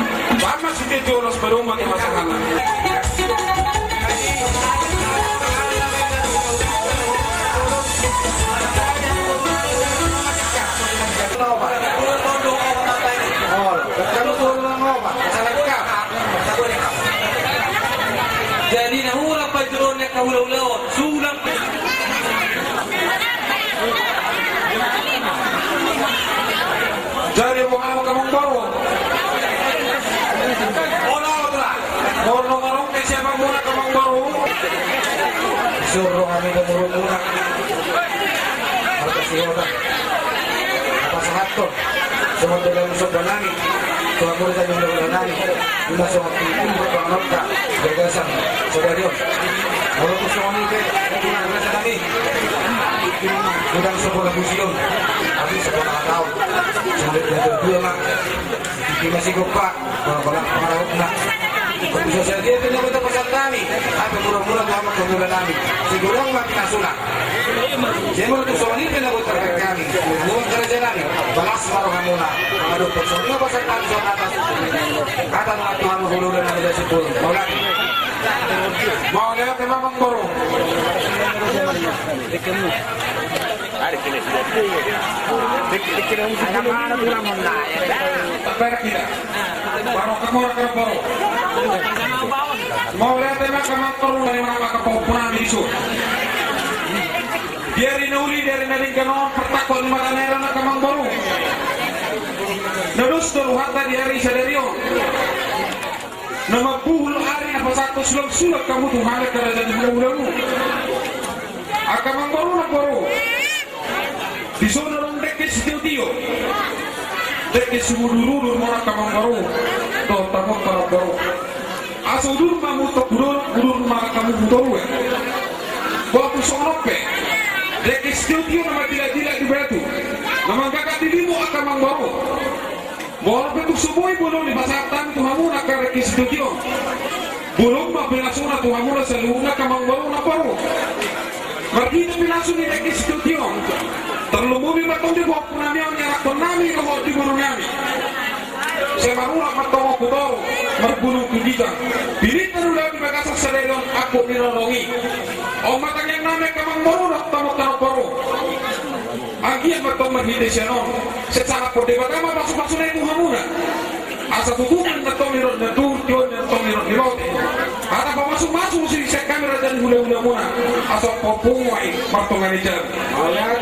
Bahen ma sitio-tio las ma domma tu hasahatan. Jadi na hurang panjuronna angka hulahula on. Sulang. Jadi boha ma angka amangboru? Olo, olo. Molo nunga ro pe siapa muna angka amangboru? Suru hami do murumuna. Marga Sihota. Pasahathon. Songon dalan somba nami tu hamu raja ni hulahula nami, ima songon i pun perjuangan nami di bagasan sadari on. Molo tung songon i pe, raja nami, godang sabola pujion, tapi sabola hataon. Songon i pe, dua ma. Ima sigompa, molo pangarahutna. Bisa sadia pe na boi tapasahat hami, hape murumuna tu hamu angka hulahula nami. Sai godang ma pinasuna. Sai molo tung songon i pe na boi tarbahen hami, hamu angka raja nami, balas ma rohamuna. Aduh, songon i ma pasahat nami songon hata. Hata ma tu hamu hulahula nami, da sipul. Mauliate. Mauliate ma amangboru. Baru kita. Baru kamu, baru, baru. Mauliate ma angka amangboru, dari mana angka pahompu nami di son. Di ari na uli, di ari na denggan on, partakkoan ni mata na heran angka amangboru. Na dos do rohanta di ari sadari on. Na mambuhul ari na pasahathon sulang-sulang hamu tu hami angka raja ni hulahulamu. Angka amangboru, namboru. Di son adong dengke sitio-tio, dengke siudur-udur muna angka amangboru dohot hamu angka namboru. Asa udur ma hamu tu dolok, udur ma hamu tu toru. Boha tung songon on pe, dengke sitio-tio na mandilak-dilak di batu, na manggagak di limu angka amangboru. Molo pe tung so boi bolon i pasahat hami tu hamuna angka dengke sitio-tio, bolon ma pinasuna tu hamuna saluhutna angka amangboru, namboru. Marhite pinasu ni dengke sitio-tio, tarlumobi ma antong di pahompu nami on, di anakkon nami dohot di boru nami. Sai marurat ma antong on tu toru, marbulung tu ginjang. Bininta ni ulaon di bagasan sadari on, angkup ni rorong i. On ma tangiang nami angka amangboru dohot hamu angka namboru. Anggiat ma antong marhite sian on, sai sangap Debata ma pasu-pasuna i tu hamuna. Asa tutupan ma antong ni rot ni natua, tiongon ma antong ni rot ni bote. Hata pasu-pasu ma sian hami raja ni hula-hulamuna. Asa pahompu ma i martonga ni jabu.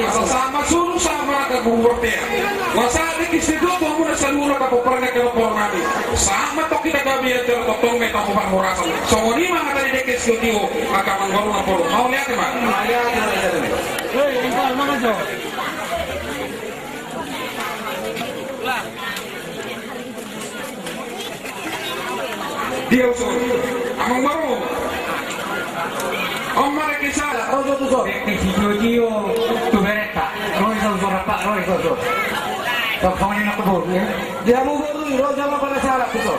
Asa sahat ma solu sahat ma ragam ni bortean. Asa dengke sitio tu hamuna saluhutna angka pomparan ni angka namboru nami. Sahat ma antong hita gabe jala tongtong ma hita tu parhorasan. Songon i ma hata ni dengke sitio-tio angka amangboru, namboru. Mauliate ma. Mauliate ma. Hei, ingkon mana jo? Dia usul. Amang baru. Om mare kisah. Rojo tu so. Di sitio-tio tu bereta. Rojo so, Pak, rojo so. Sok panganin aku bor, ya. Dia mau bor, rojo apa pada salah tu so.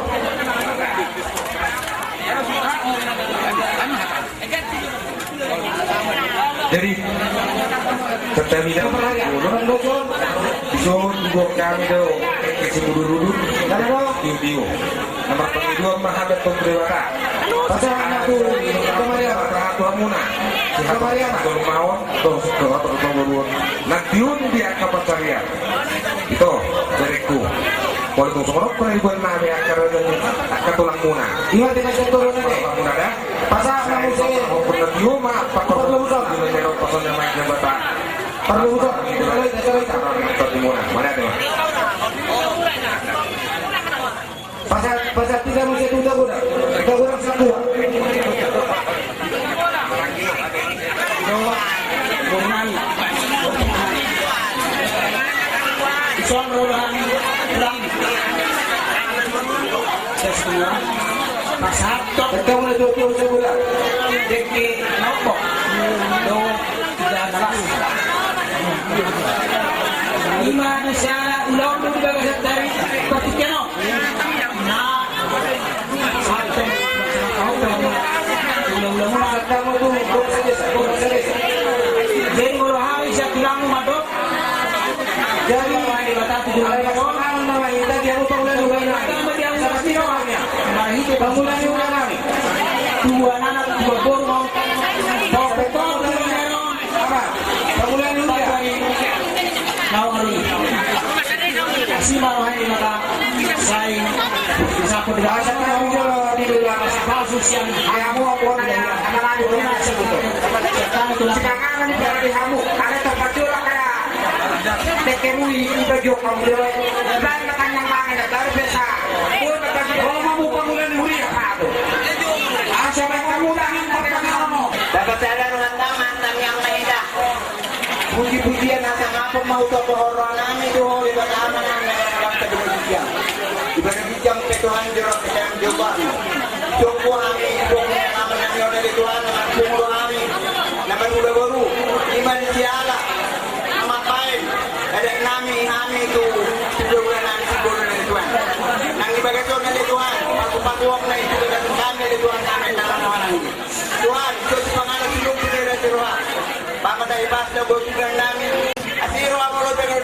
Jadi, terterima kasih. Di sini juga kami do, kasih mudur-mudur. Tio-tio. Nomor pengiduan mahabat tu Debata. Pasahat tu, tu Maria. Pasahat tu hamuna. Sihat tu Maria. Tolu maon, tolu, tolu, tolu, tolu. Nanti un dia kapan carian. Ito, berekku. Walaupun songon on pernah dibuat nami, angka raja ni, angka tulangmuna. Iya, dengan satu orang ni. Tulangmuna dah. Pasahat na muse. Pernah tiuma, Pak. Perlu usah. Perlu usah. Perlu usah. Perlu usah. Mana ada? Pasahat, pasahat tiga muse tu Hutagodang. Hutagodang satua. Ison roha ni tulang. Sesuai. Pasahat tok. Betul, betul, betul, betul. Dengki nopo. Do, tiga belas. Ima na siala ulang tu di bagasan tari. Pertikian. Nah, satu. Ulang-ulang. Jadi, molo hari saya tulang madok. Jadi, hari Debata tu tulang madok. Nama dia mau bangunan rumah ini. Nama dia mau bangunan rumah ini. Dua anak, dua boru. Pokok tu Apa? Pangula ni ulia. Naung ari. Asi ma roha ni mata. Sai. Sapu di bahasa kami jolo di luar. Palsu siang. Ayamu apa ni? Anak-anak di rumah sebut. Sekarang ni berada di hamu. Ada tempat curah kayak. Tekemui iba jok kamu jolo. Baru makan yang mana? Baru biasa. Oh, tempat curah. Oh, mau pangula ni ulia. Apa tu? Asa baik kamu dah. Dapat sadar mantap, mantap yang maeda. Puji-pujian asa ngapung ma tu roha nami tu ho Debata Amanami na marhabangsa di bagasan ginjang. Di bagasan ginjang pe Tuhan joro pe sayang jolmami. Jompo hami, jompo hami on ale Tuhan, na marpungu do hami. Na marhula boru, ima ni siala. Ama paen, adat nami, hami tu, tu dua bulan nami, tu dua bulan nami Tuhan. Nang di bagasan on ale Tuhan, pasu-pasuon na i tu bagasan kami ale Tuhan, kami na nang Tuhan. Tuhan, so sipanganon sidung tu daerah Jeroa. Pamata ibas na bosugan nami. Asi roha molo jagar